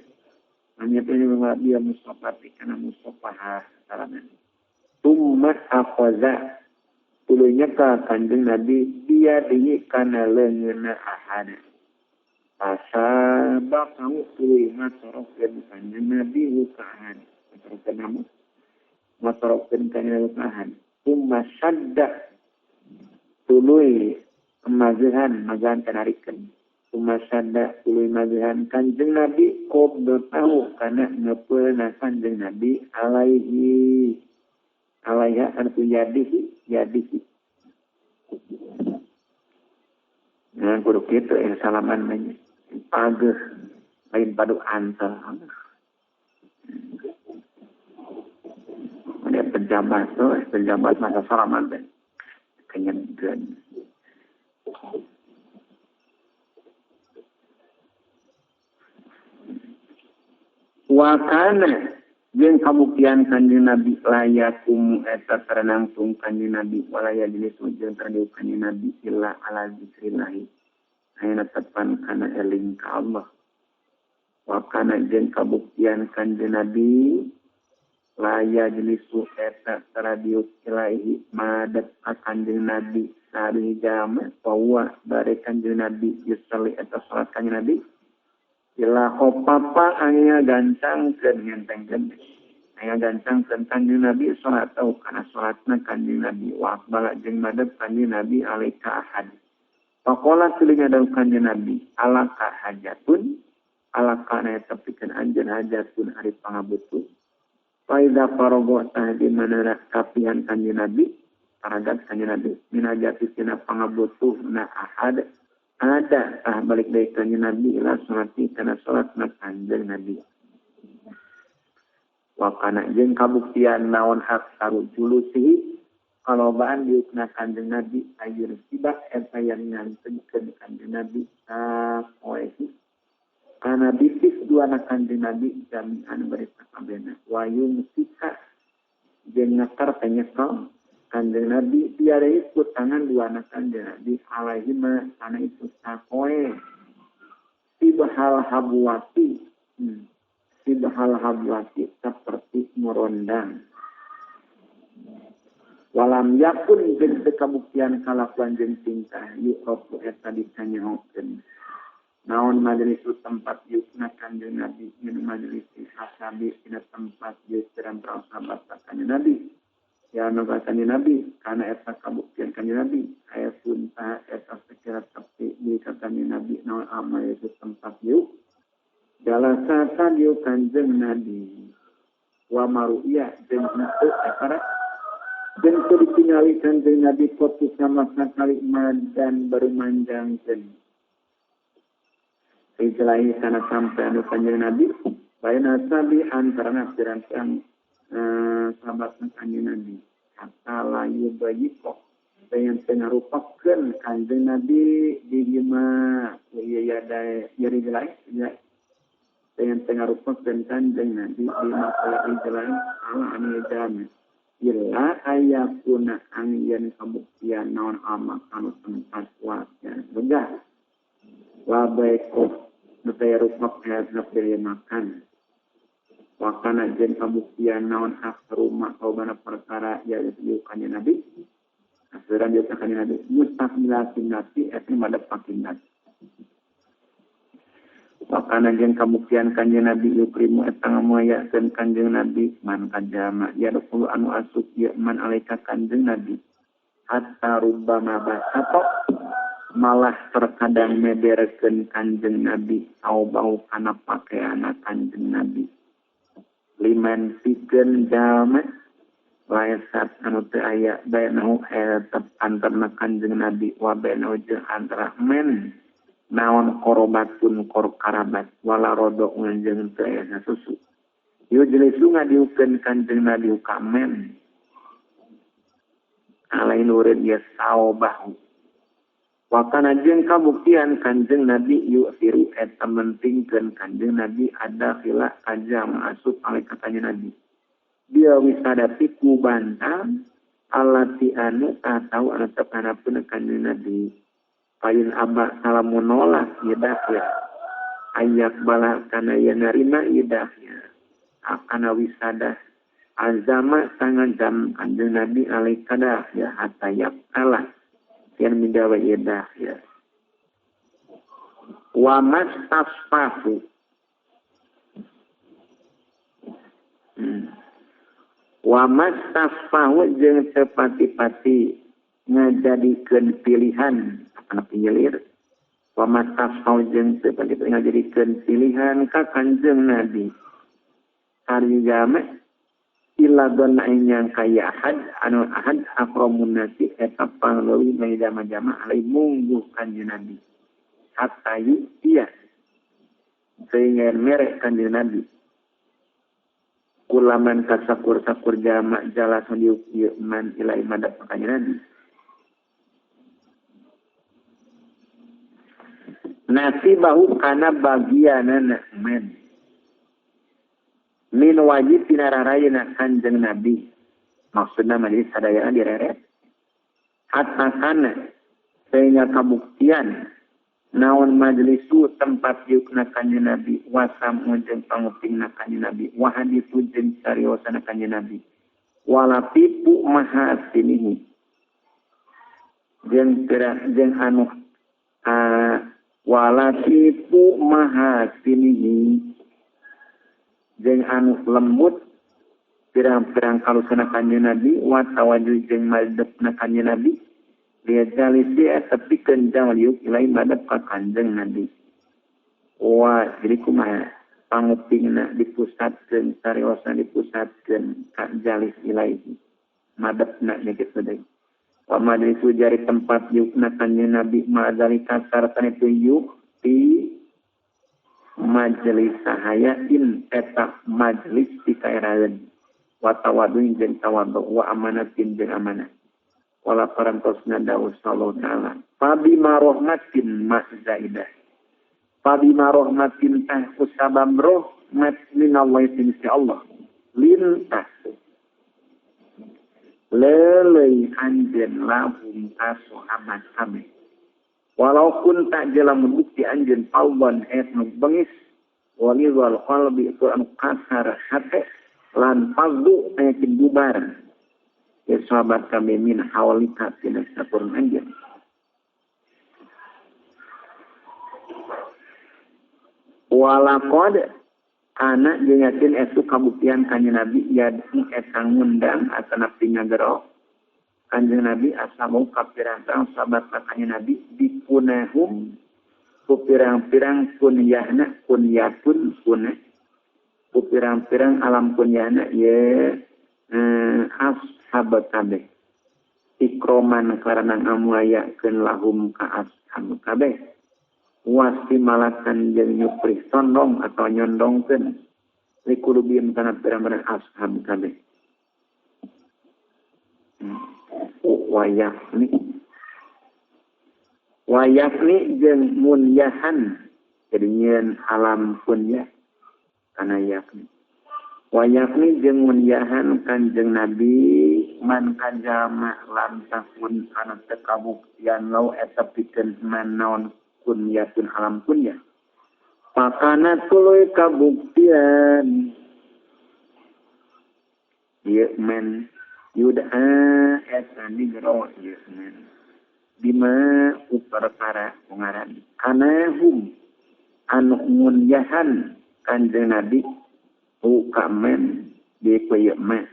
Hanya Nabi Mustafa kana Mustafa salaman. Tumma akhadha tuluy ka kanjeng Nabi dia deui kana leungeunna ahad. Pasabaqahu tuluy matorofkeun kanjeng Nabi ka ahad. Matorofkeun namu matorofkeun kanjeng Nabi ka ahad. Tumma sadda tuluy mazehan mazehan kanarikeun. Tumma sadda tuluy mazehan kanjeng Nabi qabdahu kana ngeupeulna kanjeng Nabi alaihi alaiha anu yadihi yadihi. Nah kudu kitu yang salaman mah pageuh lain padu antel. Ada pejabat tuh, pejabat masa salaman teh kenyengkeun. Wa kana jeung kabuktian kanjeng Nabi layakum eta terenangtung kanjeng Nabi walaya jenis jeung terdiuk kanjeng Nabi illa ala zikrillah aya tepan kana eling ka Allah. Wa kana jeung kabuktian kanjeng Nabi laya jenis eta terdiuk ilahi madep ka kanjeng Nabi sari jama wa bare kanjeng Nabi yusalli eta salat kanjeng Nabi ila khopapa aya gancangkeun ngentengkeun aya gancangkeun kanjeng Nabi salat tau kana salatna kanjeng Nabi wa aqbala jeung madep kanjeng Nabi alaika ahad. Faqala tuluy ngadawuh kanjeng Nabi alaka hajatun alaka na tepikeun anjeun hajatun ari pangabutuh. Fa idza faraga tah di mana kapihan kanjeng Nabi paragat kanjeng Nabi minajati tina pangabutuh na ahad ada tah balik deui kanjeng Nabi ila salati kana salatna kanjeng Nabi. Wa kana jeung kabuktian naon aksaru julusihi kalobaan diukna kanjeng Nabi ayur sibah eta yang ngantengkeun kanjeng Nabi sapoehi kana bisik duana kanjeng Nabi jami'an bari sakabehna wa yumsika jeung ngakar penyekel kanjeng Nabi biar ikut tangan dua anak kanjeng Nabi alaihima kana itu sakoe sibahal habwati sibahal habwati seperti merondang walam yakun jeung teu kabuktian kalakuan jeung tingkah yu'rafu eta dikanyahokeun naon majelis tempat yukna kanjeng Nabi min majelis hasabi dina tempat yuk pirang-pirang sahabat kanjeng Nabi ya nu kanjeng Nabi kana eta kabuktian kanjeng Nabi aya punta eta sekira tepi di kanjeng Nabi naon amal itu tempat yuk jalasa dieu kanjeng Nabi wa maru'ya jeung henteu eta jeung teu ditingali kanjeng Nabi kotu sama sakali madan baru manjangkeun ijlahi kana sampai anu kanjeng Nabi baina sabi antarana pirang-pirang sahabat kanjeng Nabi hatta layu bayiko pengen pengarupakeun kanjeng Nabi di lima ya yari jelai ya pengen pengarupakeun kanjeng Nabi di lima jelai ala anu jami illa ayakuna angyen kabuktian naon amak anu tempat wasya begah wa baiko nu teh rupak hayatna makan wakana jeung kabuktian naon hak rumah kaubana perkara ya ieu kanjeng Nabi asuran ieu kanjeng Nabi mustaqbilatin nasi eta madep kiblat wakana jeung kabuktian kanjeng Nabi yukrimu eta ngamuayakeun kanjeng Nabi man kajama yadkhulu anu asup ieu man alaika kanjeng Nabi hatta rubbama basato malah terkadang meberkeun kanjeng Nabi au bau kana pakaianna kanjeng Nabi liman pikeun jalma laesat anu teu aya bainahu eta antarna kanjeng Nabi wa bainahu jeung antara men naon korobatun kor karabat wala rodo jeung teu aya susu. Yujlisu ngadiukeun Kanjeng Nabi ka men alai nureun ieu saobahu. Wa kana jeung kabuktian Kanjeng Nabi yu'thiru eta mentingkeun Kanjeng Nabi ada khila kajam asup alai ka Kanjeng Nabi. Dia wisadati ku bantal alati anu atau anu tepanapun Kanjeng Nabi. Payin abah salamun nolak ieu dakhil. Ayak bala kana ieu narima ieu dakhil. Akana wisadah azama tangan jam Kanjeng Nabi alai kadah ya hatta yaqala yang midawa idah ya. Wa mastasfahu. Wa mastasfahu jeung tepati-pati ngajadikeun pilihan kana pinyelir. Wa mastasfahu jeung tepati-pati ngajadikeun pilihan ka Kanjeng Nabi. Ari jame illa donna yang kaya ahad anu ahad akramun nasi eta pangleuwih mai jama-jama alai mungguh Kanjeng Nabi hatta iya sehingga merek Kanjeng Nabi kulaman kasakur-sakur jama jalasun diuk ieu man ilai madap Kanjeng Nabi nasi bahu kana bagianana men min wajib tina rarayna Kanjeng Nabi maksudna majelis sadayana direret hatta kana sehingga kabuktian naon majelisu tempat diukna Kanjeng Nabi wasamu jeung pangupingna Kanjeng Nabi wa haditsu jeung cariosana Kanjeng Nabi wala tipu mahasinihi jeung jeung anu wala tipu mahasinihi jeung anu lembut pirang-pirang kalusana Kanjeng Nabi wa tawajjuh jeung madepna Kanjeng Nabi dia jalisi eta pikeun jang liuk ilai madep ka Kanjeng Nabi. Wa jadi kumaha pangupingna dipusatkeun cariosna dipusatkeun ka jalis ilaihi madepna nya kitu deui. Wa majlisu jari tempat liukna Kanjeng Nabi ma'dzalika sarta itu yuk di majelis sahayain eta majelis dikaeraeun wa tawadun jeung tawadu wa amanatin jeung amanah wala parantosna dawuh sallallahu taala fabima rahmatin mazaidah fabima rahmatin tah kusabab rahmat minallahi tinsi Allah lintah leleuy anjeun lahum kasahabat kabeh. Walaupun tak jalan bukti anjeun palban etnu bengis walidhal qalbi itu anu kasar hate lan faddu ayakin bubar ya sahabat kami min hawlika tina sapurun anjeun. Walaqad ana jeung yakin esu kabuktian Kanjeng Nabi yad'i eta ngundang atanapi ngagero Kanjeng Nabi asamu ka pirang-pirang sahabat Kanjeng Nabi dipunahum ku pirang-pirang kunyahna kunyatun kuna ku pirang-pirang alam kunyahna ye ashab kabeh ikroman karena ngamuayakeun lahum ka ashab kabeh wasimalakan jeung nyuprih sondong atau nyondongkeun likulubim kana pirang-pirang ashab kabeh. Wayakni jeung munyahan jadi nyeun alam kunyah kana yakni wayakni jeung munyahan Kanjeng Nabi man kajama lam takun anu teu kabuktian lau eta pikeun man naon kunyatun alam kunyah pakana tuluy kabuktian ieu men yudha eta nigro ieu men bima uperkara ngaran kanahum anu munyahan Kanjeng Nabi ukamen di ieu mah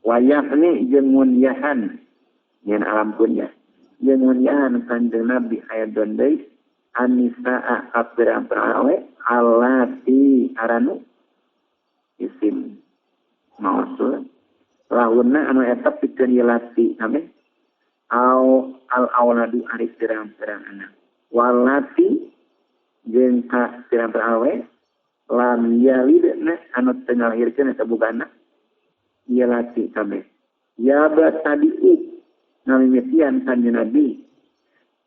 wayakni jeung munyahan nyen alam kunyah jeung munyahan Kanjeng Nabi aya deui anisaa ka pirang-pirang awe alati aranu isim mausul lahunna anu eta pikeun ieu lati kabeh au al auladu ari pirang-pirang anak walati jeung ka pirang-pirang awe Lam yalid na anu teu ngalahirkeun eta boga anak. Ieu laki kabeh. Ya batadiu ngamimitian kanjeng Nabi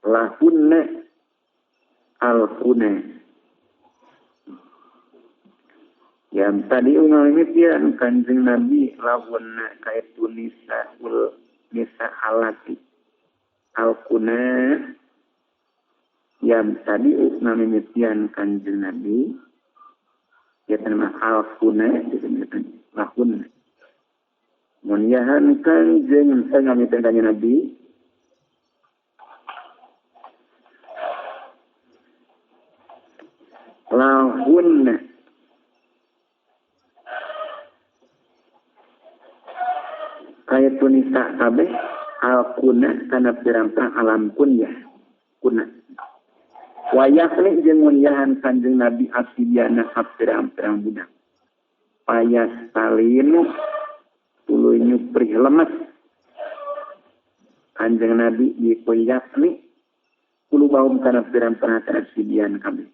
lahunna alquna. Yang tadi ngamimitian kanjeng Nabi lahunna kaitu nisaul nisa alati alquna. Yang tadi ngamimitian kanjeng Nabi ya nama alquna lahunna. Munyahan kanjeng ngamimitian kanjeng Nabi lahunna kaya tunisa kabeh alkuna kana pirang-pirang alam kunyah kuna wayakni jeung munyahan kanjeng Nabi asidiana pirang-pirang budak payas talinu tuluy nyuprih lemes kanjeng Nabi dikuyakni kulubahum kana pirang-pirang asidian kabeh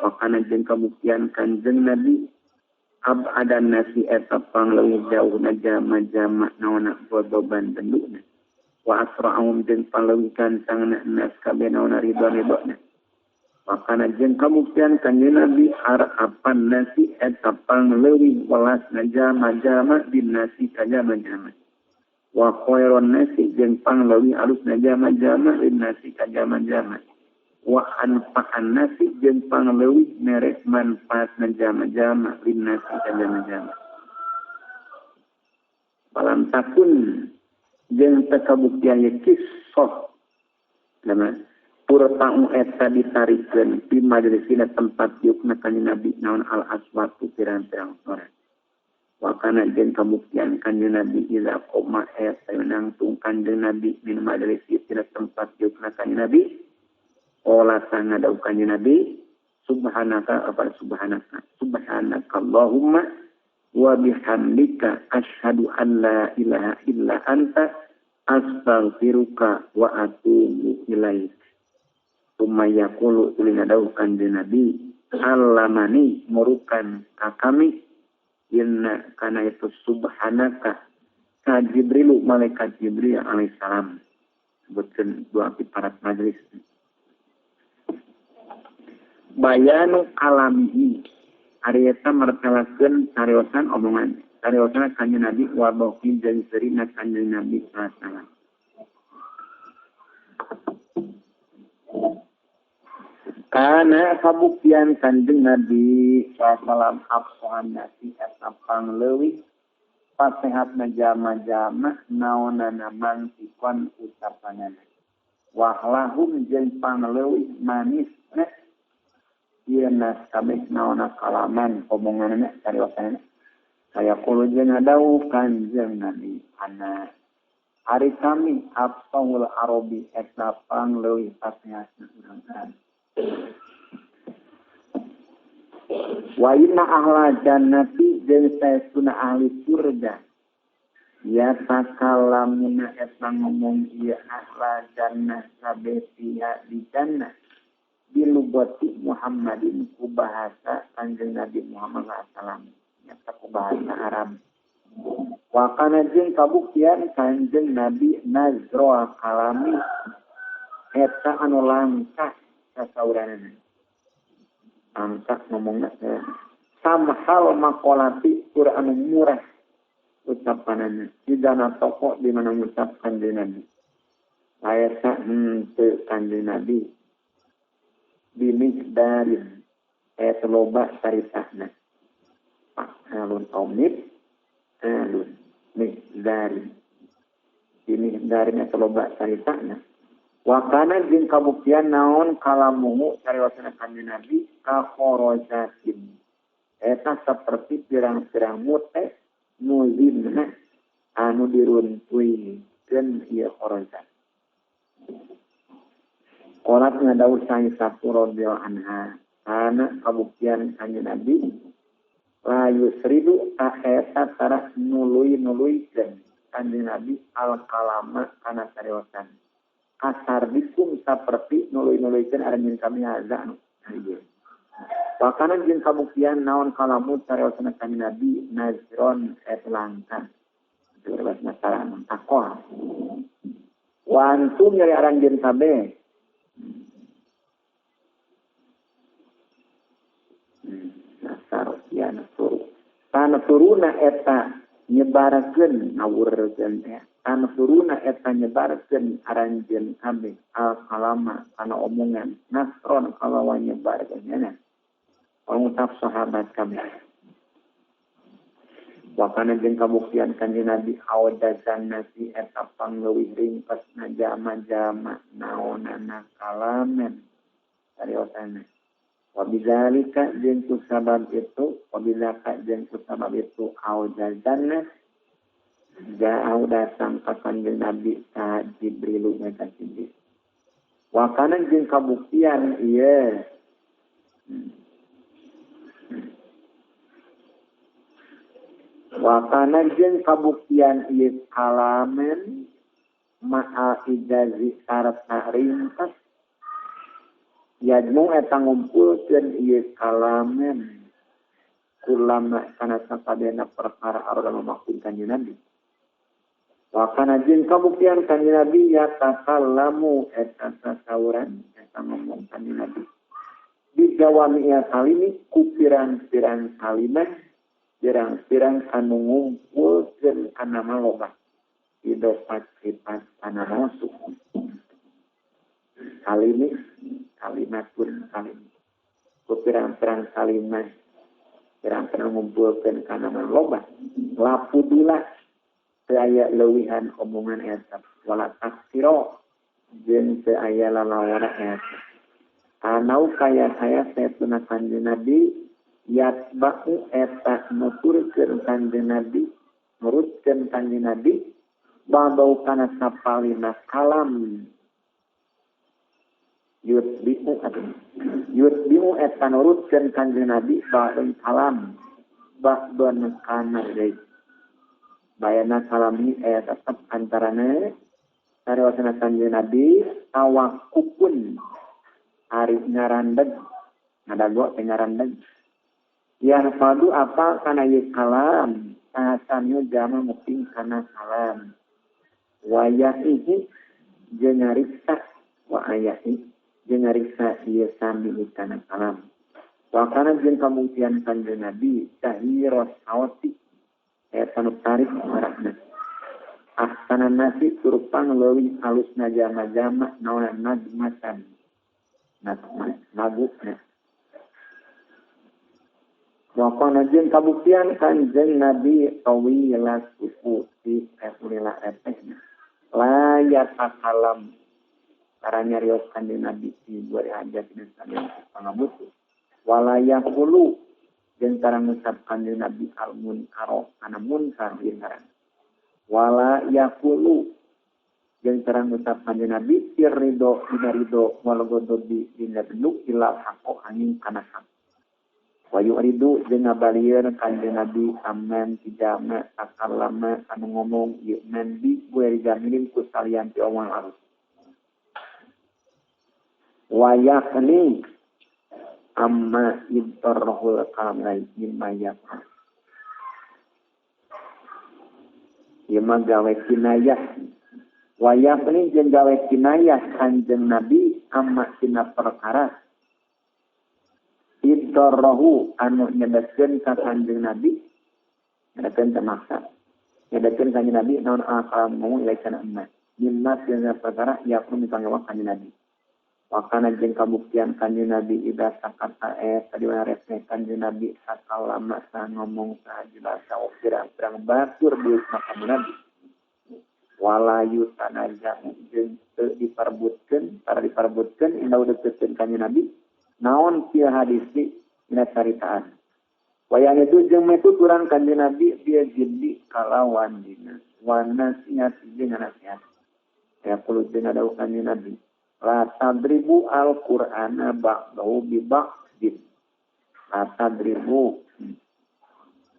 wakana jeung kabuktian kanjeng Nabi abadan nasi eta pangleuwih jauhna jama-jama naonna godoban benduna wa asra'ahum jeung pangleuwih gancangna nas kabeh naonna ridho-ridhona wakana jeung kabuktian kanjeng Nabi arapan nasi eta pangleuwih welasna jama-jama bin nasi ka jama-jama wa khairon nasi jeung pangleuwih alusna jama-jama bin nasi ka jama-jama wa anfa'an nasi jeung pangleuwih mere manfaatna jama-jama linnasi ka jama-jama balam takun jeung teu kabuktian ye kisah lama purta'u eta ditarikeun di majelisina tempat diukna kanjeng Nabi naon al aswatu pirang-pirang sora wa kana jeung kabuktian kanjeng Nabi iza qoma eta nangtung kanjeng Nabi min majelis tina tempat diukna kanjeng Nabi ola sanga dawuh kanjeng Nabi subhanaka apa subhanaka subhanaka Allahumma wa bihamdika asyhadu an la ilaha illa anta astaghfiruka wa atubu ilaik. Tsumma yaqulu ulina dawuh kanjeng Nabi allamani murukan ka kami inna kana itu subhanaka ka Jibrilu malaikat Jibril alaihissalam sebutkeun dua para majelis bayanu alamihi ari eta martelakeun cariosan omongan cariosan kanjeng Nabi wa baqi jeung seurina kanjeng Nabi sallallahu alaihi wasallam. Kana kabuktian kanjeng Nabi sallallahu alaihi wasallam afsohan nasi eta pangleuwih pasehatna jama-jama naonana mangtikon ucapanana wahlahum jeung pangleuwih manisna ieu nas kabeh naona kalaman omonganna cariosanna saya kulo jeung ngadawuh kanjeng Nabi ana ari kami afsahul arabi eta pangleuwih pasehatna urang Arab wa inna ahla jannati jeung saestuna ahli surga ya takalamuna eta ngomong ieu ahla jannah kabeh pihak di jannah bilugati Muhammadin ku bahasa kanjeng Nabi Muhammad sallallahu alaihi wasallam nyata ku bahasa Arab wa kana jeung kabuktian kanjeng Nabi nazra kalami eta anu langkah sasauranana angkat ngomongna samhal maqolati tur anu murah ucapanana didana toko di mana ngucap kanjeng Nabi laesa henteu kanjeng Nabi bimikdarin eta loba saritahna alun omnib alun mikdarin bimikdarin eta loba saritahna wakana jeung kabuktian naon kalamuhu cariosana kanjeng Nabi ka khorojatin eta seperti pirang-pirang mute nuzinna anu diruntuikeun ieu khorojat. Qolat ngadawuh Aisyah radhiyallahu anha kana kabuktian kanjeng Nabi la yusridu eta tara nuluy-nuluykeun kanjeng Nabi al kalama kana cariosan kasar dikum saperti nuluy-nuluykeun aranjeun kami haza anu ieu. Wakana jeung kabuktian naon kalamu cariosna kanjeng Nabi nazron et langka. Itu bahasa saran takwa. Wa antum nyari aranjeun kabeh. Nasar ya nasuru. Tansuruna eta nyebarkeun ngawurkeun teh. Tansuruna eta nyebarkeun aranjeun kabeh al kalama kana omongan nasron kalawan nyebarkeun nya. Pengucap sahabat kami. Wakana jeung kabuktian kanjeng Nabi awdazan nasi eta pangleuwih ringkesna jama-jama naonana kalamen cariosana. Wabidzalika jeung kusabab itu, wabidzaka jeung kusabab itu awdazan ja'au datang ka kanjeng Nabi sa Jibril eta Jibril. Wakana jeung kabuktian ieu wakana jeung kabuktian ieu kalamen ma'a ijazi sarta ringkas yajmu eta ngumpulkeun ieu kalamen kulama kana sakabehna perkara arda mamaksud kanjeng Nabi. Wakana jeung kabuktian kanjeng Nabi ya takallamu eta sasauran eta ngomong kanjeng Nabi dijawami kalimi ku pirang-pirang kalimat pirang-pirang anu ngumpulkeun kana maloba idopat sifat kana mausuf kalimi kalimatun kalimi ku pirang-pirang kalimat pirang-pirang ngumpulkeun kana maloba lapudulah teu aya leuwihan omongan eta wala taksiro jeung teu aya lalawara eta anau kaya saya sayyiduna kanjeng Nabi yatba'u eta nuturkeun kanjeng Nabi nurutkeun kanjeng Nabi babau kana sapalina kalam yutbi'u yutbi'u eta nurutkeun kanjeng Nabi ba'dun kalam ba'dun kana deui bayana kalam ini aya tetep antarana sarewasana kanjeng Nabi tawakufun ari ngarandeg ngadago teh ngarandeg yang fadu apa kana ieu kalam sahasannya jama muping kana kalam wayahihi jeung ngariksa wa ayahi jeung ngariksa ieu sami kana kalam wa kana jeung kabuktian kanjeng Nabi sahiros sawti eta nu tarik marahna ahsana nasi turupang leuwih alusna jama-jama naon najmatan nagukna. Wakana jeung kabuktian kanjeng Nabi tawila suku di lila repehna. La yatakalam para nyarios kanjeng Nabi di dua hajat dina salian pangabutuh. Wala yaqulu jeung tara ngucap kanjeng Nabi al munkaro kana munkar ieu ngaran. Wala yaqulu jeung terang ngucap kanjeng Nabi ridho dina ridho wal ghadabi dina benuk ilal haqo angin kana hak wa yuridu jeung ngabalieun kanjeng Nabi aman tijama takallama anu ngomong ieu nabi gue dijaminin ku salian ti omong alus wa yaqni amma idarrahul kalam lain mimma yaqal ieu mah gawe kinayah wayah ini jeung gawe kinayah kanjeng Nabi amma tina perkara idarrahu anu nyedetkeun ka kanjeng Nabi nyedetkeun teu maksa nyedetkeun kanjeng Nabi naon akalam ngomong ilaih kana emma mimma tina perkara yakun dipanggil kanjeng Nabi wakana jeung kabuktian kanjeng Nabi ida sakata tadi mana resme kanjeng Nabi sakalama sa ngomong sahaja bahasa pirang-pirang batur di makam Nabi walayu tanaja jeung teu diperebutkeun para diperebutkeun indah deukeutkeun kanjeng Nabi naon kieu hadis dina caritaan wayang itu jeung metuturan kanjeng Nabi bieu jiddi kalawan dina wa nasihat jeung nasihat ya kulo jeung dawuh kanjeng Nabi la tadribu al-Qur'ana ba'dahu bi ba'din la tadribu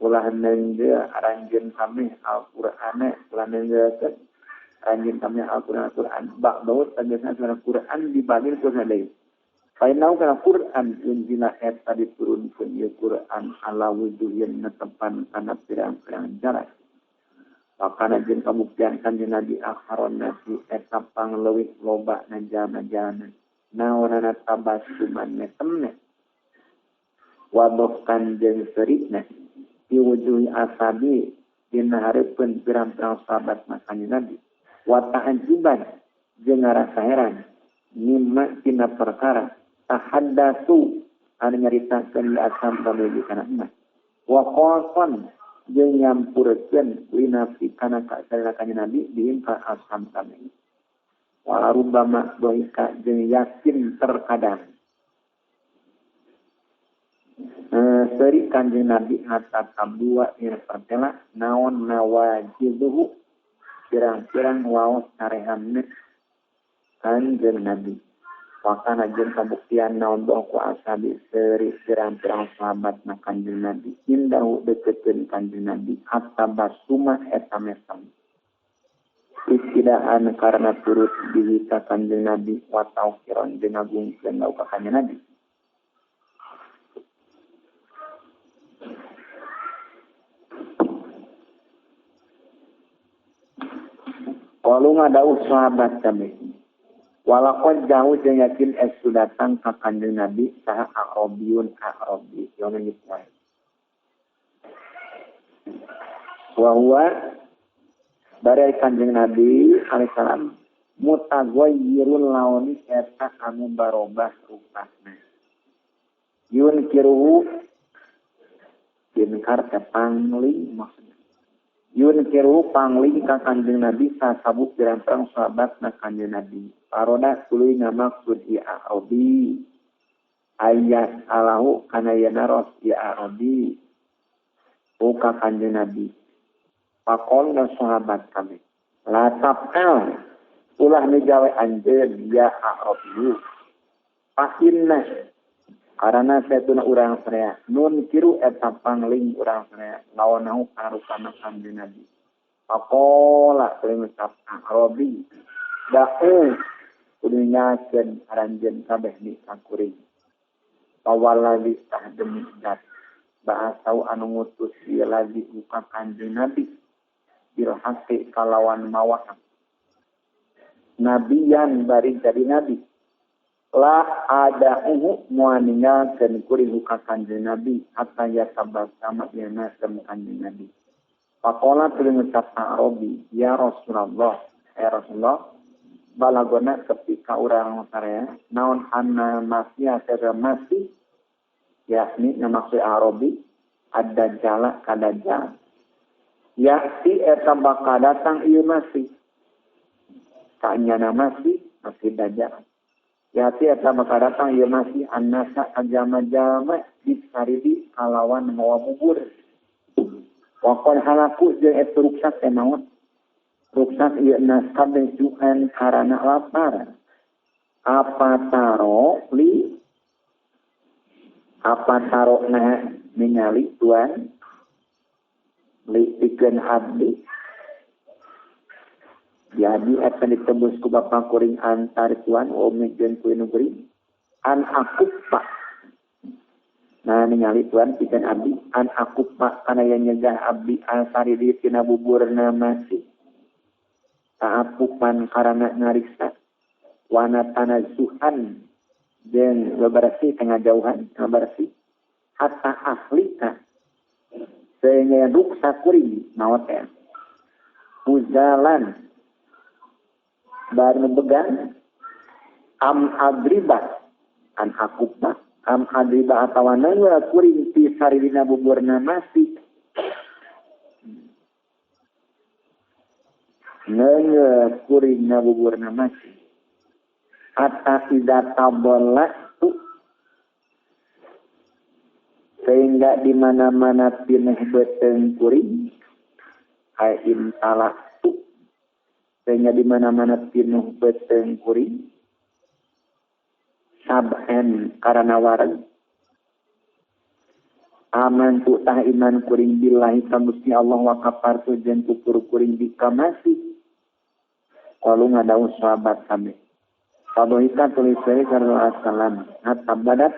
ulah nenje aranjeun kami Al-Qur'ana ulah nenjekeun aranjeun kami Al-Qur'an Al-Qur'an ba'dahu tegasna suara Qur'an dibanding ku deui Fainau kana Quran unzila eta diturunkeun ieu Quran ala wujuhin netepan kana pirang-pirang jalan. Pakana jeung kabuktian kanjeng Nabi akharon nasi eta pangleuwih loba na jalma-jalma. Naonana tabassuman metemna. Wadohkan jeung seurina di wujuhi asabi dina hareupeun pirang-pirang sahabat kanjeng Nabi. Wa ta'ajjuban jeung ngarasa heran mimma tina perkara tahaddatsu anu nyaritakeun li asam pamili kana emas wa qasan jeung nyampurkeun linafsi kana ka kanjeng Nabi bihim ka asam pamili wa rubama dohika jeung yakin terkadang seri kanjeng Nabi hatta tabua ieu pertela naon nawajiduhu pirang-pirang waos sarehamna kanjeng Nabi. Wakana jeung kabuktian naon doh ku ashabi seri pirang-pirang sahabat na kanjeng Nabi indahu deketeun kanjeng Nabi hatta basuma eta mesem istidaan karena turut bihi ka kanjeng Nabi wa tauqiron jeung ngagungkeun lau ka kanjeng Nabi. Qalu ngadauh sahabat kabeh walaqad jauh jeung yakin estu datang ka kanjeng Nabi saha Arabiyun Arabi yang geus wae. Wa huwa bare kanjeng Nabi alaihi salam mutaghayyirul launi eta anu barobah rupana. Yun kiruhu inkar teh pangling maksudna. Yun kiruhu pangling ka kanjeng Nabi sasabuk pirang-pirang sahabat na kanjeng Nabi. Paroda tuluy ngamaksud i Arabi ayat alahu kana yanaros i Arabi uka kanjeng Nabi. Pakol na sahabat kami la taf'al ulah migawe anjeun ya Arabi pakinna karana satuna urang sadaya nun kiru eta pangling urang sadaya laonahu karupana kanjeng Nabi. Pakola tuluy ngucap Arabi da'u kudu nyakeun aranjeun kabeh ni kakuring. Pawaladi tah demi zat bahasau anu ngutus ieu lagi ka kanjeng Nabi bil haqqi kalawan mawa nabiyan bari jadi nabi la ada uhu moal ninggalkeun kuring ka kanjeng Nabi hatta yatabasama ieu nasem kanjeng Nabi. Pakola tuluy ngucap Arabi ya Rasulullah ya Rasulullah balagona ketika urang saraya naon anna masih sareng masih yakni ngamaksud Arabi ada jala kadajal yakti eta bakal datang ieu masih kanyana masih masih dajjal yakti eta bakal datang ieu masih annasa ajama-jama disaribi kalawan mawa bubur waqad halaku jeung eta ruksak teh maot ruksak ieu nas kabeh juan karana lapar. Apa taro li apa taro na ningali tuan li pikeun abdi jadi akan ditebus ku bapa kuring antar tuan umi jeung ku nu kuring an aku pak. Nah ningali tuan pikeun abdi an aku pak kana yen nyegah abdi ansari di tina buburna masih taapupan karana ngariksa wana tanazuhan jeung bebersih tengah jauhan bebersih hatta ahlika sehingga ruksa kuring maot ya uzalan baru begang am adriba an akupa am adriba atawa nangga kuring ti saririna buburna masih nangga kuring na buburna masih hatta idza tabalatu sehingga di mana-mana pineh beuteung kuring ai intalatu sehingga di mana-mana pinuh beuteung kuring sab'an karana wareg aman tu tah iman kuring billahi ka Gusti Allah wa kafartu jeung kufur kuring bika masih Kalau ngadau sahabat kami. Padohika tulis dari sallallahu alaihi wasallam hatta badat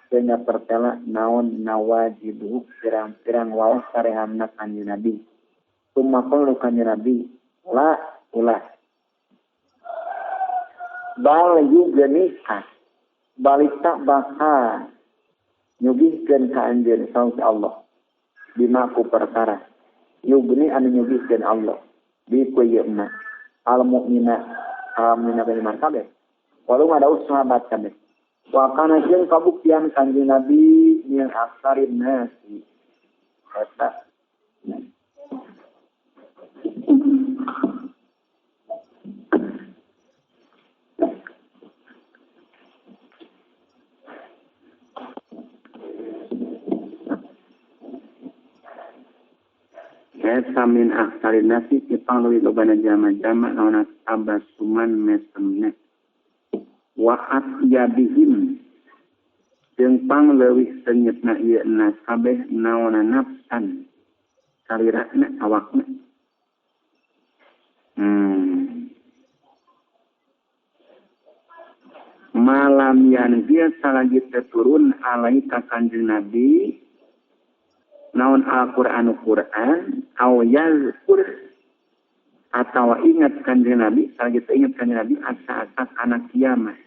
sehingga pertela naon nawajidu pirang-pirang waos sarehamna kanjeng Nabi. Summa qalu kanjeng Nabi la ulah bal yugnika balik tak bakal nyugihkeun ka anjeun saung Allah bima ku perkara yugni anu nyugihkeun Allah bi ku ieu mah al mukmina amina bani kabeh walau ada sahabat kabeh wa kana jeung kabuktian kanjeng Nabi min aksarin nasi eta eta min aksarin nasi ipang leuwih lobana jama-jama naon tabasuman mesemna wa atyabihim jeung pang leuwih senyetna ieu nas kabeh naonna nafsan salirana awakna malam yang dia salagi turun alai ka kanjeng Nabi naon Al-Qur'anu Qur'an aw yazkur atawa ingat kanjeng Nabi salagi ingat kanjeng Nabi asa-asa kana kiamat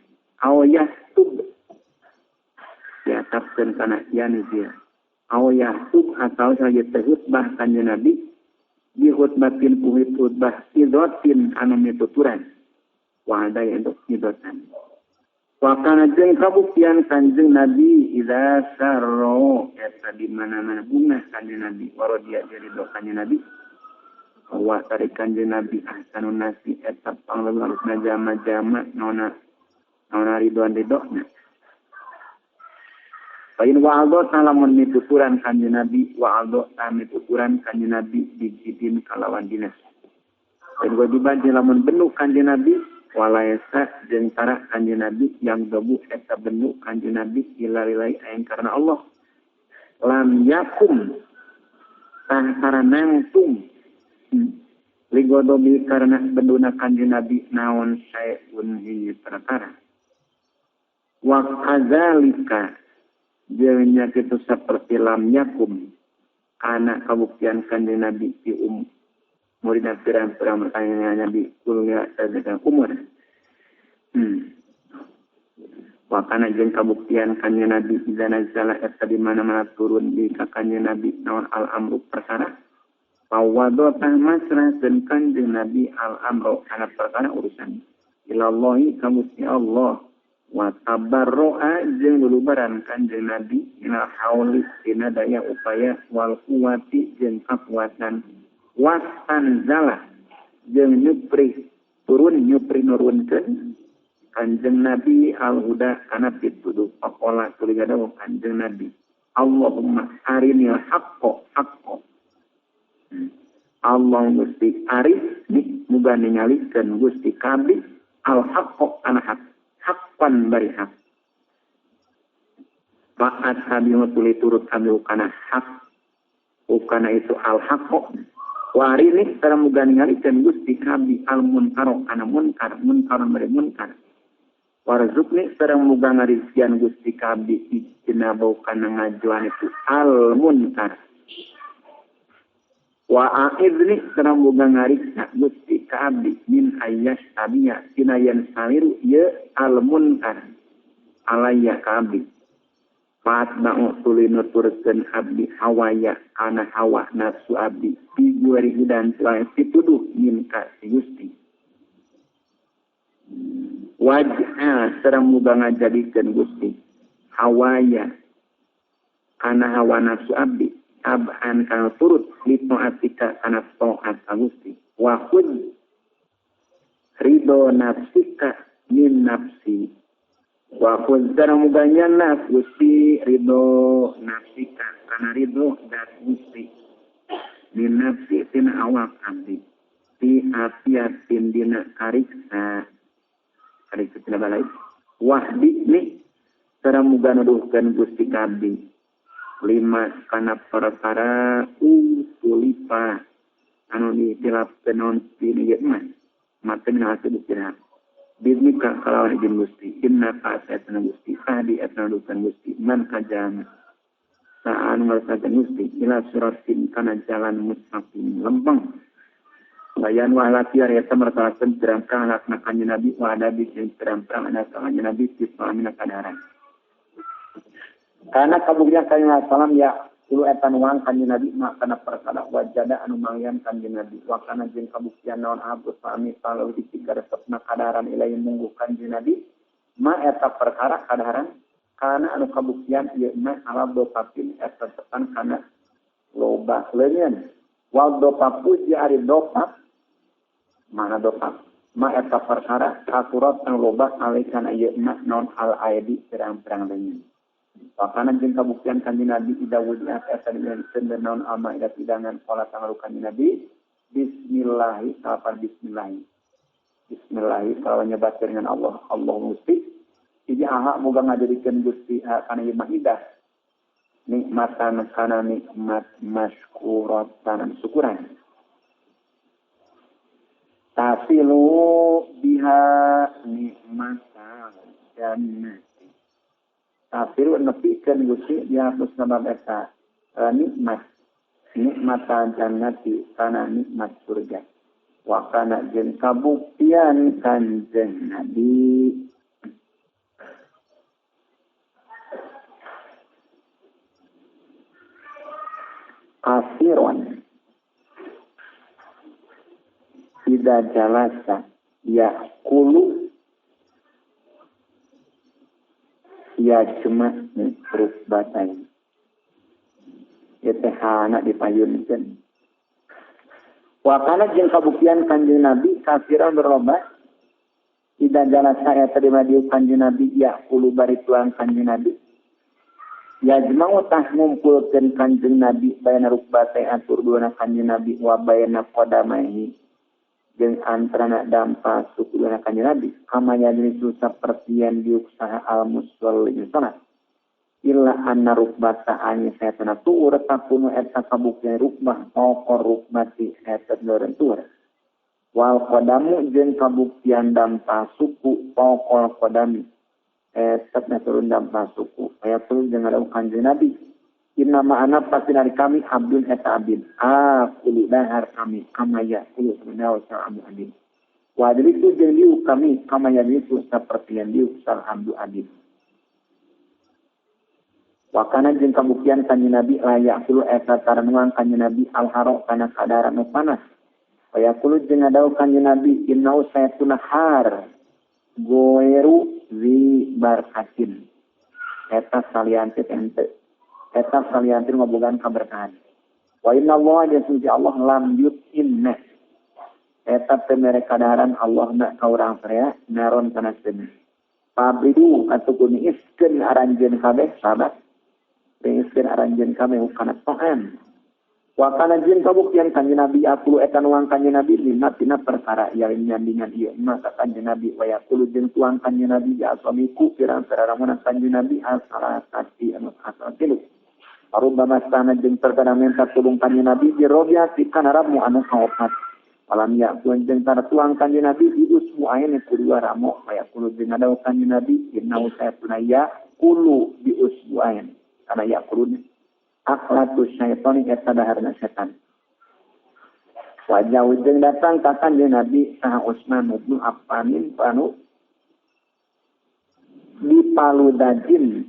aw yahtub diatapkeun kana yanzil aw yahtub atau salagi khutbah kanjeng Nabi di khutbatin ku khutbah idotin anu mituturan wa ada yang idotan wa kana jeung kabuktian kanjeng Nabi idza sarro eta di mana-mana bunga kanjeng Nabi warodia ridho kanjeng Nabi wa tari kanjeng Nabi ahsanun nasi eta pangleuleuhna jama-jama naonna naonna ridhoan ridhona Pain wa'aldo talamun mituturan kanjeng Nabi wa'aldo tamituturan kanjeng Nabi dijidin kalawan dinas Pain wajiban lamun benu kanjeng Nabi walaisa jeung tara kanjeng Nabi yang debu eta benu kanjeng Nabi ila lillahi aing karena Allah lam yakum tah tara nangtung ligodobi karena benduna kanjeng Nabi naon saeun hiji perkara wa kadzalika jeung nya kitu saperti lam yakum kana kabuktian kanjeng Nabi di muridna pirang-pirang kanjeng Nabi kulnya sadaya umur. Wa kana jeung kabuktian kanjeng Nabi idza nazala eta di mana-mana turun di ka kanjeng Nabi naon al amru perkara. Fawado tah masrahkeun kanjeng Nabi al amru kana perkara urusan. Ilallahi ka Gusti Allah wa tabarro'a jeung lulubaran kanjeng Nabi minal hauli tina daya upaya wal quwati jeung kakuatan wastanzala jeung nyupri turun nyupri nurunkeun kanjeng Nabi al-huda kana pituduh pakola tuluy gadawuh kanjeng Nabi Allahumma arinil haqqo haqqo Allah Gusti aris muga ningalikeun Gusti kabeh al haqqo kana hak haqqan bari hak fa'at tabi'u tuluy turut kami kana hak kana itu al haqqo warini sareng muga ningalikeun Gusti kabeh al munkaro kana munkar munkar bari munkar warzuqni sareng muga ngarizkian Gusti kabeh ijtinabau kana ngajuan itu al munkar wa a'idni sareng muga ngariksa Gusti kabeh min ayyas tabiya tina yen saliru ye al munkar alaya kabeh Faat ba'u tuluy nuturkeun abdi hawaya kana hawa nafsu abdi biguari hudan lain pituduh minka si Gusti waj'al sareng muga ngajadikeun Gusti hawaya kana hawa nafsu abdi ab'an kana turut li ta'atika kana ta'at ka Gusti wa khudh ridho nafsika min nafsi wa khudh sareng muga nyanna Gusti ridho nafsika kana ridho dat Gusti min nafsi tina awak abdi fi afiatin dina kariksa kariksa tina balai wahdi ni sareng muga nuduhkeun Gusti ka abdi lima kana perkara utulipa anu ditilapkeun naon ti ieu mah maten hasil istirahat Bidnika kalawan izin Gusti inna ka saetna Gusti ahdi etna dukan Gusti man kajana saan ngarsakeun Gusti ila suratin kana jalan mustaqim lempeng bayan wa latiar eta mertalakeun pirang-pirang anakna kanjeng Nabi wa adabi jeung pirang-pirang anak kanjeng Nabi ti pamina kadaharan karena kabuktian kanjeng Nabi ya kulo eta nuang kanjeng Nabi ma kana perkara wajada anu mangyan kanjeng Nabi wa kana jeung kabuktian naon abus pami palau dipikaresepna kadaharan ilahi mungguh kanjeng Nabi ma eta perkara kadaharan kana anu kabuktian ieu mah ala dopapin eta tepan kana loba leungeun wal dopapu ari dopap mana dopap ma eta perkara aturat anu loba alaikan ieu mah naon al aidi pirang-pirang leungeun Wakana jeung kabuktian kanjeng Nabi ida wudiat eta diberikan naon alma ida pidangan pola tangalu kanjeng Nabi bismillahi salapan bismillahi bismillahi salawan nyebatkeun dengan Allah Allah Gusti hiji aha moga ngajadikeun Gusti kana ieu maidah nikmatan kana nikmat maskuratan syukuran tasilu biha nikmatan jannah tafsir nepikeun Gusti dihapus sabab eta nikmat nikmatan jannati kana nikmat surga wa kana jeung kabuktian kanjeng Nabi kasiron ida jalasa yaqulu ya cuma rukbatain ya teh anak dipayunkeun wa kana jeung kabuktian kanjeng Nabi kafiran berloba ida jalasa eta dimadiu kanjeng Nabi ya kulu bari tuang kanjeng Nabi ya jma'u tah ngumpulkeun kanjeng Nabi bayana rukbatain atur duana kanjeng Nabi wa bayana qadamaihi jeung antarana dampa suku duana kanjeng Nabi kama yadrisu sapertian diuk saha al musolli salat illa anna rukbata ani saytana tuur takunu eta kabuktian rukbah pokor rukbati eta doren tuur wal qadamu jeung kabuktian dampa suku pokor qadami eta turun dampa suku aya turun jeung ada kanjeng Nabi inna ma'ana pasti dari kami abdun eta abdin aku dahar kami kama yaqulu sebenarnya sa'abu abdin wa adriku jeung diuk kami kama yadriku sapertian diuk sal abdu abdin wa kana jeung kabuktian kanjeng Nabi la yaqulu eta taranuang kanjeng Nabi al haro kana kadaran nu panas wa yaqulu jeung ngadau kanjeng Nabi innau saytuna har goeru zi barakatin eta salianti ente eta salianti ngabogaan kaberkahan wa inna Allah jeung suci Allah lam yutinna eta teu mere kadaharan Allah na ka urang saraya naron kana seuneu pabridu atuh kuni iskeun aranjeun kabeh sahabat iskeun aranjeun kabeh kana ta'am wa kana jeung kabuktian kanjeng Nabi aku eta nuang kanjeng Nabi lima tina perkara yang nyandingan ieu maka kanjeng Nabi wa yaqulu jeung tuang kanjeng Nabi ya asamiku pirang-pirang kanjeng Nabi asalatati anu asal tilu Arubama sana jeung terkadang minta tulung kanjeng Nabi dirobiati kana ramu anu kaopat alam ya jeung tara tuang kanjeng Nabi di usmu ain ku dua ramo kaya kulo jeung ngadau kanjeng Nabi inna saytuna ya kulu di usmu ain kana ya kulun akhlatu syaitani eta daharna setan wajah jeung datang ka kanjeng Nabi saha Utsman bin Affanin panu dipaludajin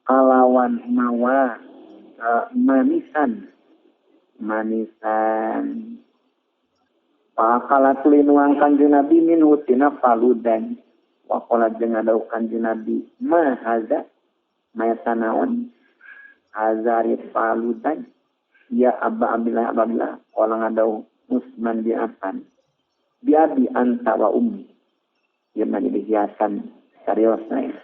kalawan mawa manisan manisan pakala tulinuang kanjeng Nabi min hutina paludan waqala jeung ngadau kanjeng Nabi ma haza maya naon azari paludan ya Aba Abdillah Aba Abdillah qala ngadau Utsman bi Affan bi abi anta wa ummi ieu mah jadi hiasan sariosna ya.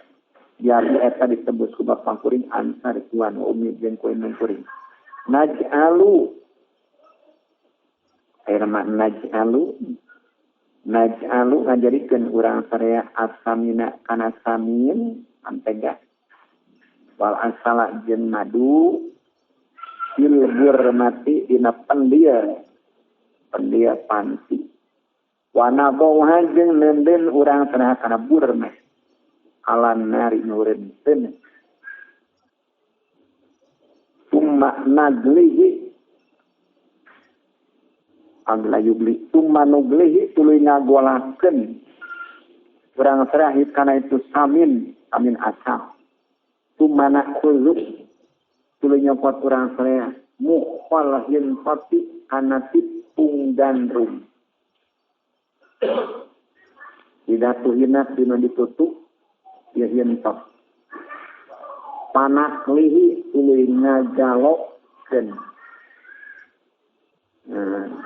Biar eta ditebus ku bapa kuring antar tuan umi jeung ku indung kuring naj'alu ayeuna mah naj'alu naj'alu ngajadikeun urang saraya asamina kana samin ampega wal asala jeung madu bil mati dina pendia pendia panti Wana bawah jeung nenden urang tengah kana burmeh alan nari nureun summa naglihi agla yugli summa nuglihi tuluy ngagolakeun urang terakhir kana itu samin samin asal summa nakhudhu tuluy nyopot urang teh mukhal hinfati kana tipung gandrum tidak tuhina dina ditutup ya hintok panaklihi tuluy ngagalokkeun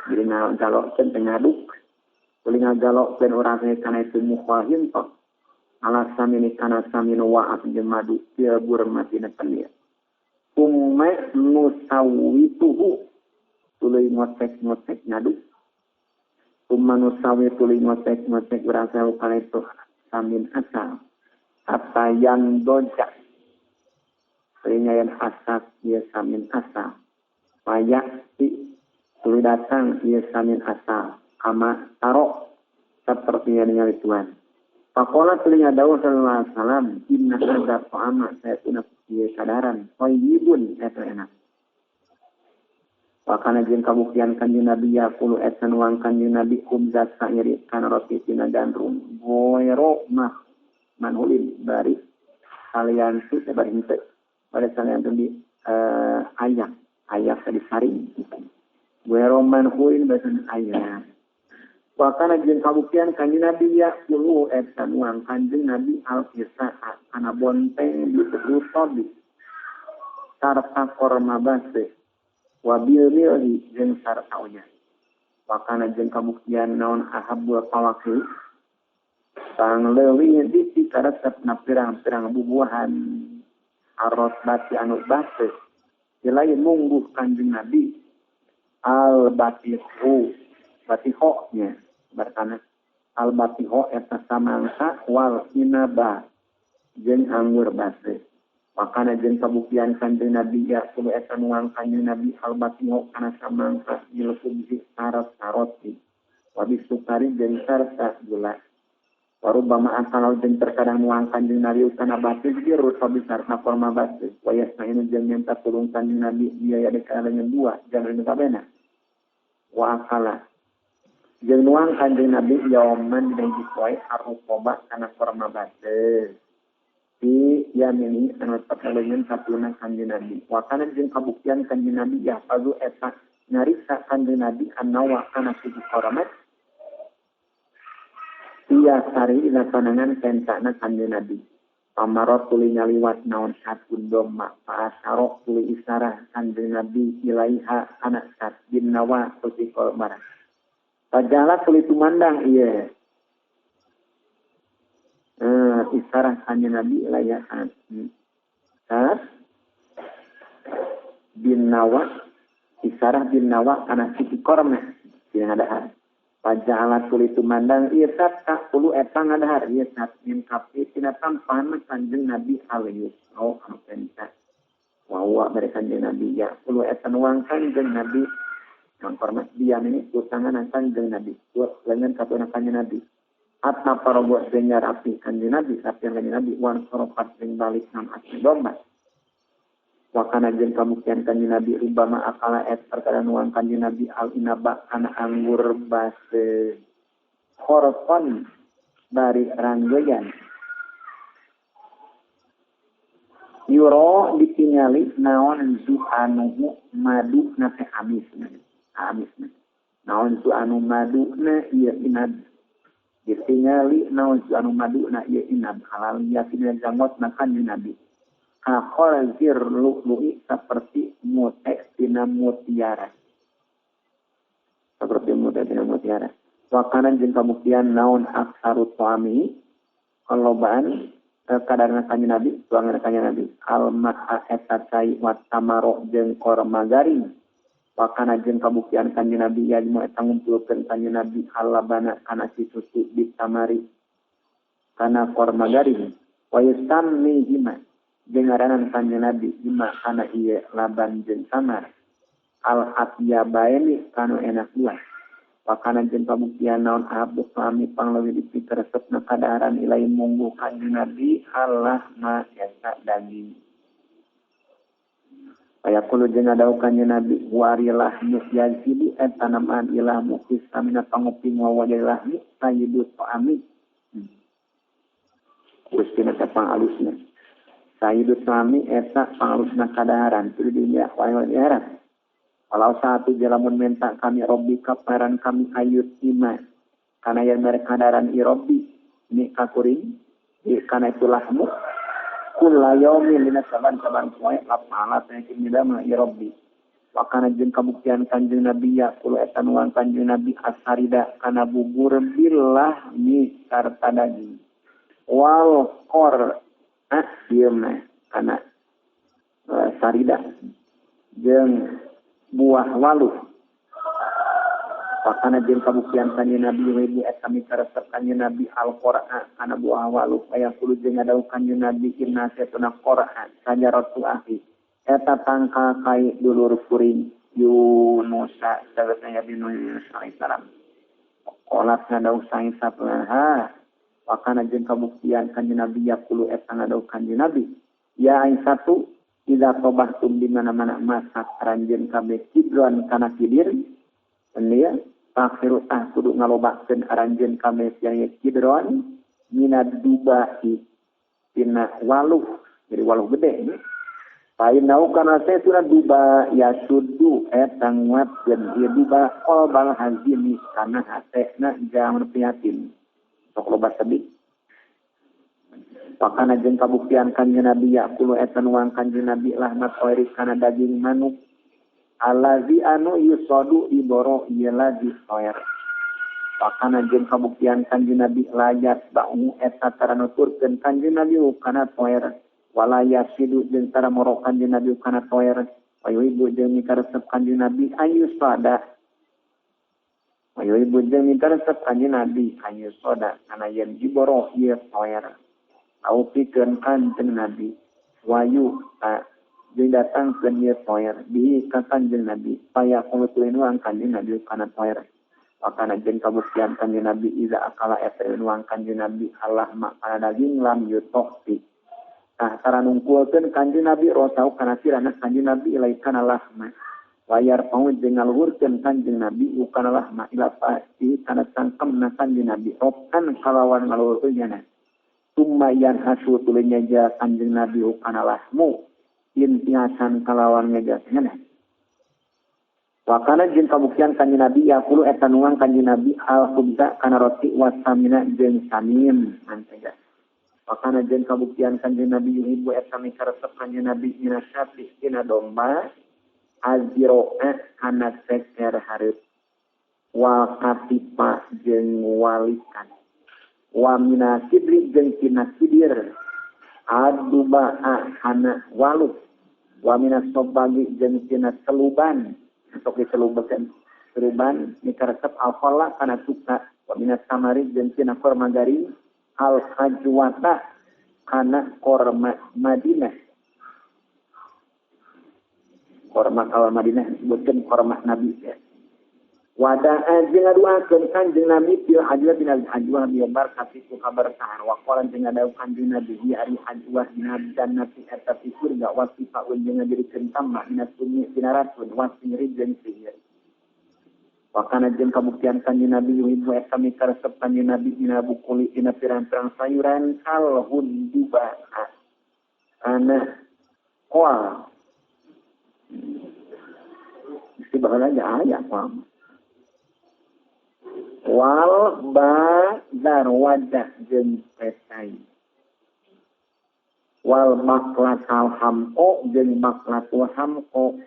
jadi ngagalokkeun teh ngaduk tuluy ngagalokkeun urang teh kana itu mukhal hintok ala samini kana samin wa'af jeung madu ieu burmatina penir umma nusawituhu tuluy ngotek-ngotek ngaduk umma nusawi tuluy ngotek-ngotek urang teh kana itu samin asal apa yang dojak peringayan asak ieu samin asal payakti tuluy datang ieu samin asal kama taro seperti yang ningali Tuhan. Pakola tuluy dawuh sallallahu alaihi wasallam inna hadza ta'ama sayatuna ieu sadaran thayyibun eta enak. Wakana jeung kabuktian kanjeng Nabi yaqulu eta nuang kanjeng Nabi khubzat sa'iri kana roti tina gandum goero mah manhulin bari salian tu bari henteu bari salian tu di ayak ayak tadi saring goero manhulin bari ayak. Wakana jeung kabuktian kanjeng Nabi yaqulu eta nuang kanjeng Nabi al-kisah kana bonteng di rutobi sarta korma base wabil milhi jeung sarta onya. Wakana jeung kabuktian naon ahabbul fawakih pangleuwih di karesepna pirang-pirang bubuahan arot bati anu base lain mungguh kanjeng Nabi al batihu batiho nya berkana al batiho eta samangsa wal inaba jeung anggur base. Wakana jeung kabuktian kanjeng Nabi ya kudu eta nuang kanjeng Nabi al batiho kana samangsa bil kubzi sarta roti wabi sukari jeung sarta gula. Warubama akalau jeung terkadang nuang kanjeng Nabi kana batu biru sabi sarta korma batu wayasna inu jeung minta tulung kanjeng Nabi biaya deka dengan buah jangan kabena. Wa akala jeung nuang kanjeng Nabi yauman dina hiji poe arruqoba kana korma batu di yamini anu tetep satuna kanjeng Nabi. Wakana jeung kabuktian kanjeng Nabi yahfazu eta nyarita kanjeng Nabi annawa kana siji koromat iya sari ila panangan pentana kanjeng Nabi. Pamarot tuluy nyaliwat naon satun domba paasarok tuluy isarah kanjeng Nabi ilaiha kana sat bin nawa siji kormat. Pajala tuluy tumandang ieu isarah kanjeng Nabi ilaiha kana sat bin nawa isarah bin nawa kana siji kormat dina ngadahar. Pajala tuluy tumandang ieu sat ka puluh eta ngadahar ieu sat min kapi tina tampana kanjeng Nabi alaihi anu penta wa huwa bari kanjeng Nabi ya puluh eta nuang kanjeng Nabi yang kormat dia ini tangan kanjeng Nabi lengan katuna kanjeng Nabi atna parogo jeung rapi kanjeng Nabi rapi kanjeng Nabi wan soropat jeung balik nam asli domba. Wakana jeung kabuktian kanjeng Nabi rubama akala et perkara nuang kanjeng Nabi al inaba kana anggur base khorfon bari ranggoyan yuro ditingali naon zu'anuhu madu na teh amisna amisna naon zu'anu madu na ieu inab ditingali naon zu'anu madu na ieu inab halal yakin zangot na kanjeng Nabi kakhorzir lu'lu'i seperti mute tina mutiara seperti mute tina mutiara. Wakanan jeung kabuktian naon aksaru ta'ami kalobaan kadarna kanjeng Nabi tuangan kanjeng Nabi alma'a eta cai wa tamaro jeung korma garing. Wakana jeung kabuktian kanjeng Nabi yajmu eta ngumpulkeun kanjeng Nabi alabana kana si susu bitamari kana korma garing wa yusammi hima jeung ngaranan kanjeng Nabi hima kana ieu laban jeung samar al atyabaini kanu enak dua. Pakana jeung kabuktian naon ahabbu kami pangleuwih dipikaresepna kadaharan ilai mungguh kanjeng Nabi Allah ma eta daging. Ayaqulu jeung ngadawuh kanjeng Nabi warilah yazidu eta namaan ilah muqis samina panguping wa wajahlah sayyidu ta'ami. Gustina teh pangalusna. Sayyidu ta'ami eta pangalusna kadaharan di dunia wa akhirat. Walau satu jalamun minta kami Robbi kaparan kami ayut ima karena yang mereka kadaran irobi ini kakuring karena itulahmu kulla yaumin lina saban-saban poe lapala teh kini dama irobi wakana jeung kabuktian kanjeng Nabi ya kulo eta nuang kanjeng Nabi asarida kana bubur billah mi sarta daging wal qor ieu mah kana sarida jeung buah waluh. Pakana jeung kabuktian kanjeng Nabi wibu eta mikaresep kanjeng Nabi Al-Qur'an kana buah waluh aya kudu jeung ngadawuh kanjeng Nabi inna satuna Qur'an sajaratu akhi eta tangkal kai dulur kuring Yunusa sagasna Nabi Yunus alaihi salam. Qolat ngadawuh saisatuna ha pakana jeung kabuktian kanjeng Nabi yaqulu eta ngadawuh kanjeng Nabi ya Aisyatu ida tobahtum di mana-mana masak ranjeun kabeh kidron kana kidir nya takhiru tah kudu ngalobakeun aranjeun kabeh nya kidron minad dubai tina waluh jadi waluh gede nya painau kana satuna duba yasuddu eta nguatkeun ieu duba qalbal hazini kana hatena jang prihatin sok loba sedih. Pakana jeung kabuktian kanjeng Nabi yaqulu eta nuang kanjeng Nabi lahmat toiri kana daging manuk allazi anu yusadu iboro ieu lazi toir. Pakana jeung kabuktian kanjeng Nabi layat ba'u eta tara nuturkeun kanjeng Nabi kana toir wala yasidu jeung tara moro kanjeng Nabi kana toir wa yuhibbu jeung mikaresep kanjeng Nabi ayyusada wa yuhibbu jeung mikaresep kanjeng Nabi ayyusada kana yen diboro ieu toir. Au pikeun kanjeng Nabi wayu ta jeung datangkeun ieu toer bihi ka kanjeng Nabi paya kunutuin kanjeng Nabi kana toer wakana jeung kabuktian kanjeng Nabi iza akala eta nuang kanjeng Nabi Allah makana daging lam yutohti tah tara nungkulkeun kanjeng Nabi rosau kana sirana kanjeng Nabi ilai kana lahma wayar pau jeung ngaluhurkeun kanjeng Nabi ukana lahma ila pasti kana cangkemna kanjeng Nabi rokan kalawan ngaluhurkeun tumma yan hasu tuluy nyaja kanjeng Nabi kana lahmu intiasan kalawan ngejasna. Wakana jeung kabuktian kanjeng Nabi yaqulu eta nuang kanjeng Nabi al khubza kana roti wasamina jeung samin mantega. Wakana jeung kabuktian kanjeng Nabi yuhibbu eta mikaresep kanjeng Nabi minasyati tina domba azro'a kana seker hareup wa katipa jeung walikan wa mina sidri jeung tina sidir aduba'a kana waluh wa mina sobagi jeung tina seluban sok diselubekeun seluban mikaresep alqala kana suka wa mina samari jeung tina korma garing al hajwata kana korma Madinah korma kawal Madinah disebutkeun korma Nabi ya. Wada'a jeung ngaduakeun kanjeng Nabi fil ajwa binal ajwa bi barakati ku kaberkahan wa qala jeung ngadawuh kanjeng Nabi hi ari ajwa jannati eta fi surga wa sifaun jeung ngajadikeun tambah dina sunyi dina racun wa sihri jeung sihir. Wakana jeung kabuktian kanjeng Nabi yuhibbu eta mikaresep kanjeng Nabi dina bukuli dina pirang-pirang sayuran al hunduba ana koal mesti bakal aja aya koal wal bazar wajah jeung pesai wal maklatal hamko jeung maklatul hamko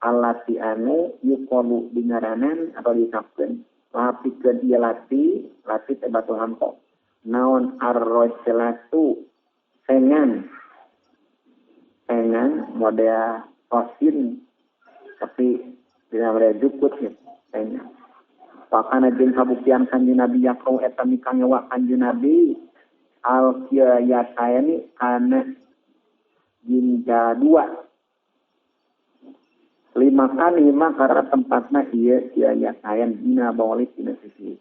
alati anu yuqalu dingaranan atau diucapkeun lapikeun ieu lati lati teh batu hamko naon arrojelatu sengan sengan model tosin tapi dina model jukut ya sengan. Pakana jeung kabuktian kanjeng Nabi yaqau eta mikangewa kanjeng Nabi al qiyataini kana jinja dua Lima kali mah karena tempatna ieu kiaya kayan dina bawalik dina sisi.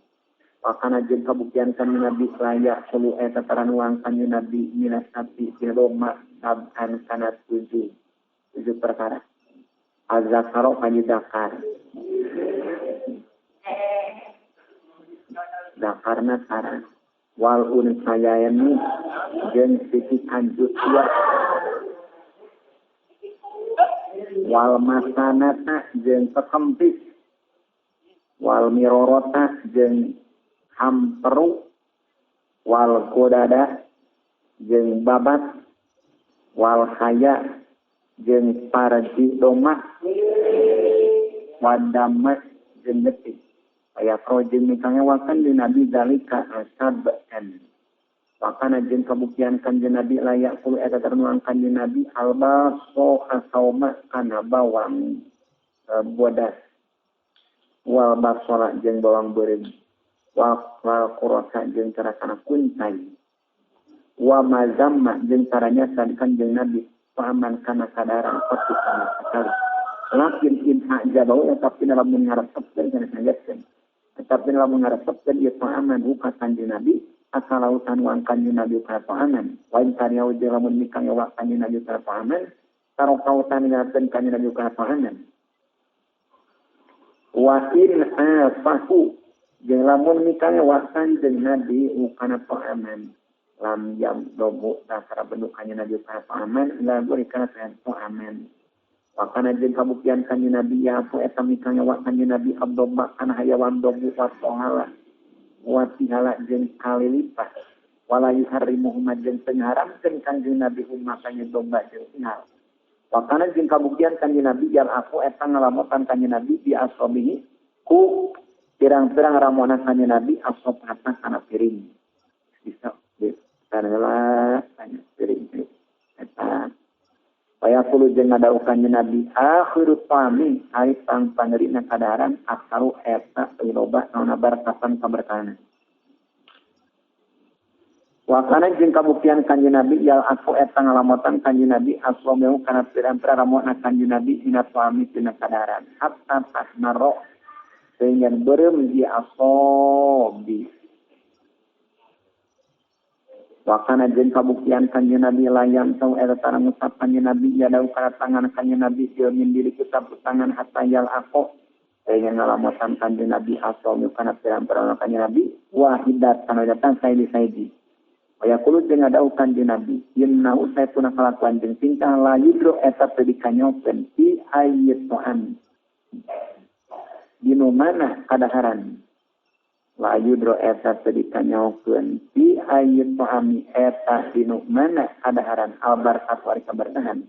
Wakana jeung kabuktian kanjeng Nabi layak sulu eta taranuang kanjeng Nabi minasati tina doma sab'an kana 7 perkara. Az-zakaro kanjeng dakar. Dakarna sarang wal unsayani jeung sisi kanjut wal masanata jeung kekempis wal mirorota jeung hamperu wal kodada jeung babat wal haya jeung parji domah wadama jeung getih. Aya projeng mikangnya wakan di Nabi zalika asab'an. Wakana jeung kabuktian kanjeng Nabi layak kulo eta ternuang kanjeng Nabi alba soha sauma kana bawang bodas wal basola jeung bawang beureum wal qurasa jeung cara kana kuncai wa mazamma jeung caranya kanjeng Nabi pahaman kana kadaran pasti kana sekali. Lakin in ajabahu tapi lamun ngaresepkeun kana sanjatkeun. Tetapi lamun ngaresepkeun ieu ta'aman ka kanjeng Nabi asalautan wang kanjeng Nabi ka ta'aman wa in kana jeung lamun mikang wa kanjeng Nabi ka ta'aman tarokautan ngaresepkeun kanjeng Nabi ka ta'aman wa in afahu jeung lamun mikang wa kanjeng Nabi kana ta'aman lam jam dobu dasar bentuk kanjeng Nabi ka ta'aman lagu kana ta'aman. Wakana jeung kabuktian kanjeng Nabi ya apu eta mikangnya wa kanjeng Nabi abdomba kana hayawan dombu wa tohala wa tihala jeung kalilipat wala yuharrimu huma jeung teu ngaharamkeun kanjeng Nabi huma kana domba jeung tihal. Wakana jeung kabuktian kanjeng Nabi ya apu eta ngalamotan kanjeng Nabi bi asobihi ku pirang-pirang ramona kanjeng Nabi asobata kana piring. Bisa di kana piring eta Wayaqulu jeung ngadawuh kanjeng Nabi akhiru ta'ami ari pangpangerina kadaharan aksaru eta loba naon barkatan kaberkahan. Wa kana jeung kabuktian kanjeng Nabi yal aku eta ngalamotan kanjeng Nabi aswameu kana pirang-pirang ramona kanjeng Nabi dina ta'ami dina kadaharan hatta tahmaro sehingga beureum di asobi. Wakana jeung kabuktian kanjeng Nabi layang tau eta tarang ngusap kanjeng Nabi yadau kana tangan kanjeng Nabi ieu mindiri kusap tangan hatta yal ako sehingga ngalamotan kanjeng Nabi asal kana pirang-pirang kanjeng Nabi wahidat kana datang saidi-saidi. Wa yaqulu jeung ngadau kanjeng Nabi innahu saytuna kalakuan jeung tingkah la yudro eta teu dikanyokeun fi ayyit tuhan dinu mana kadaharan. La yudro eta teu dikanyaokeun fi ayyit ta'ami eta dinu mana kadaharan albarkat ari kaberkahan.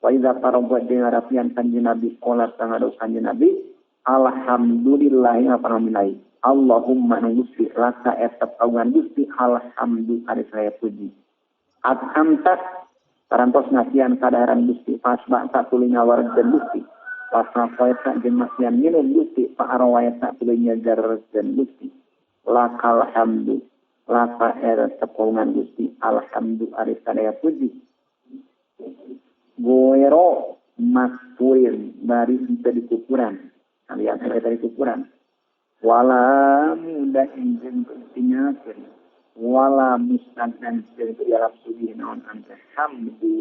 Wa idza faragha jeung ngarapian kanjeng Nabi qala tangado kanjeng Nabi alhamdulillahi alhamdulillah Allahumma nusi laka eta kagungan Gusti alhamdu ari saya puji. At'amta parantos ngasihan kadaharan Gusti fasba tuluy ngawarkeun Gusti. Pasna jeung masihan minum Gusti pa'arawayata tuluy nyajarkeun Gusti lakal hamdu laka era tepungan Gusti alhamdu ari sadaya puji goero makfurin bari henteu dikukuran kalian eta dikukuran wala muda jeung tinggalkeun wala mustaqan jeung diarap sugih naon ante hamdu.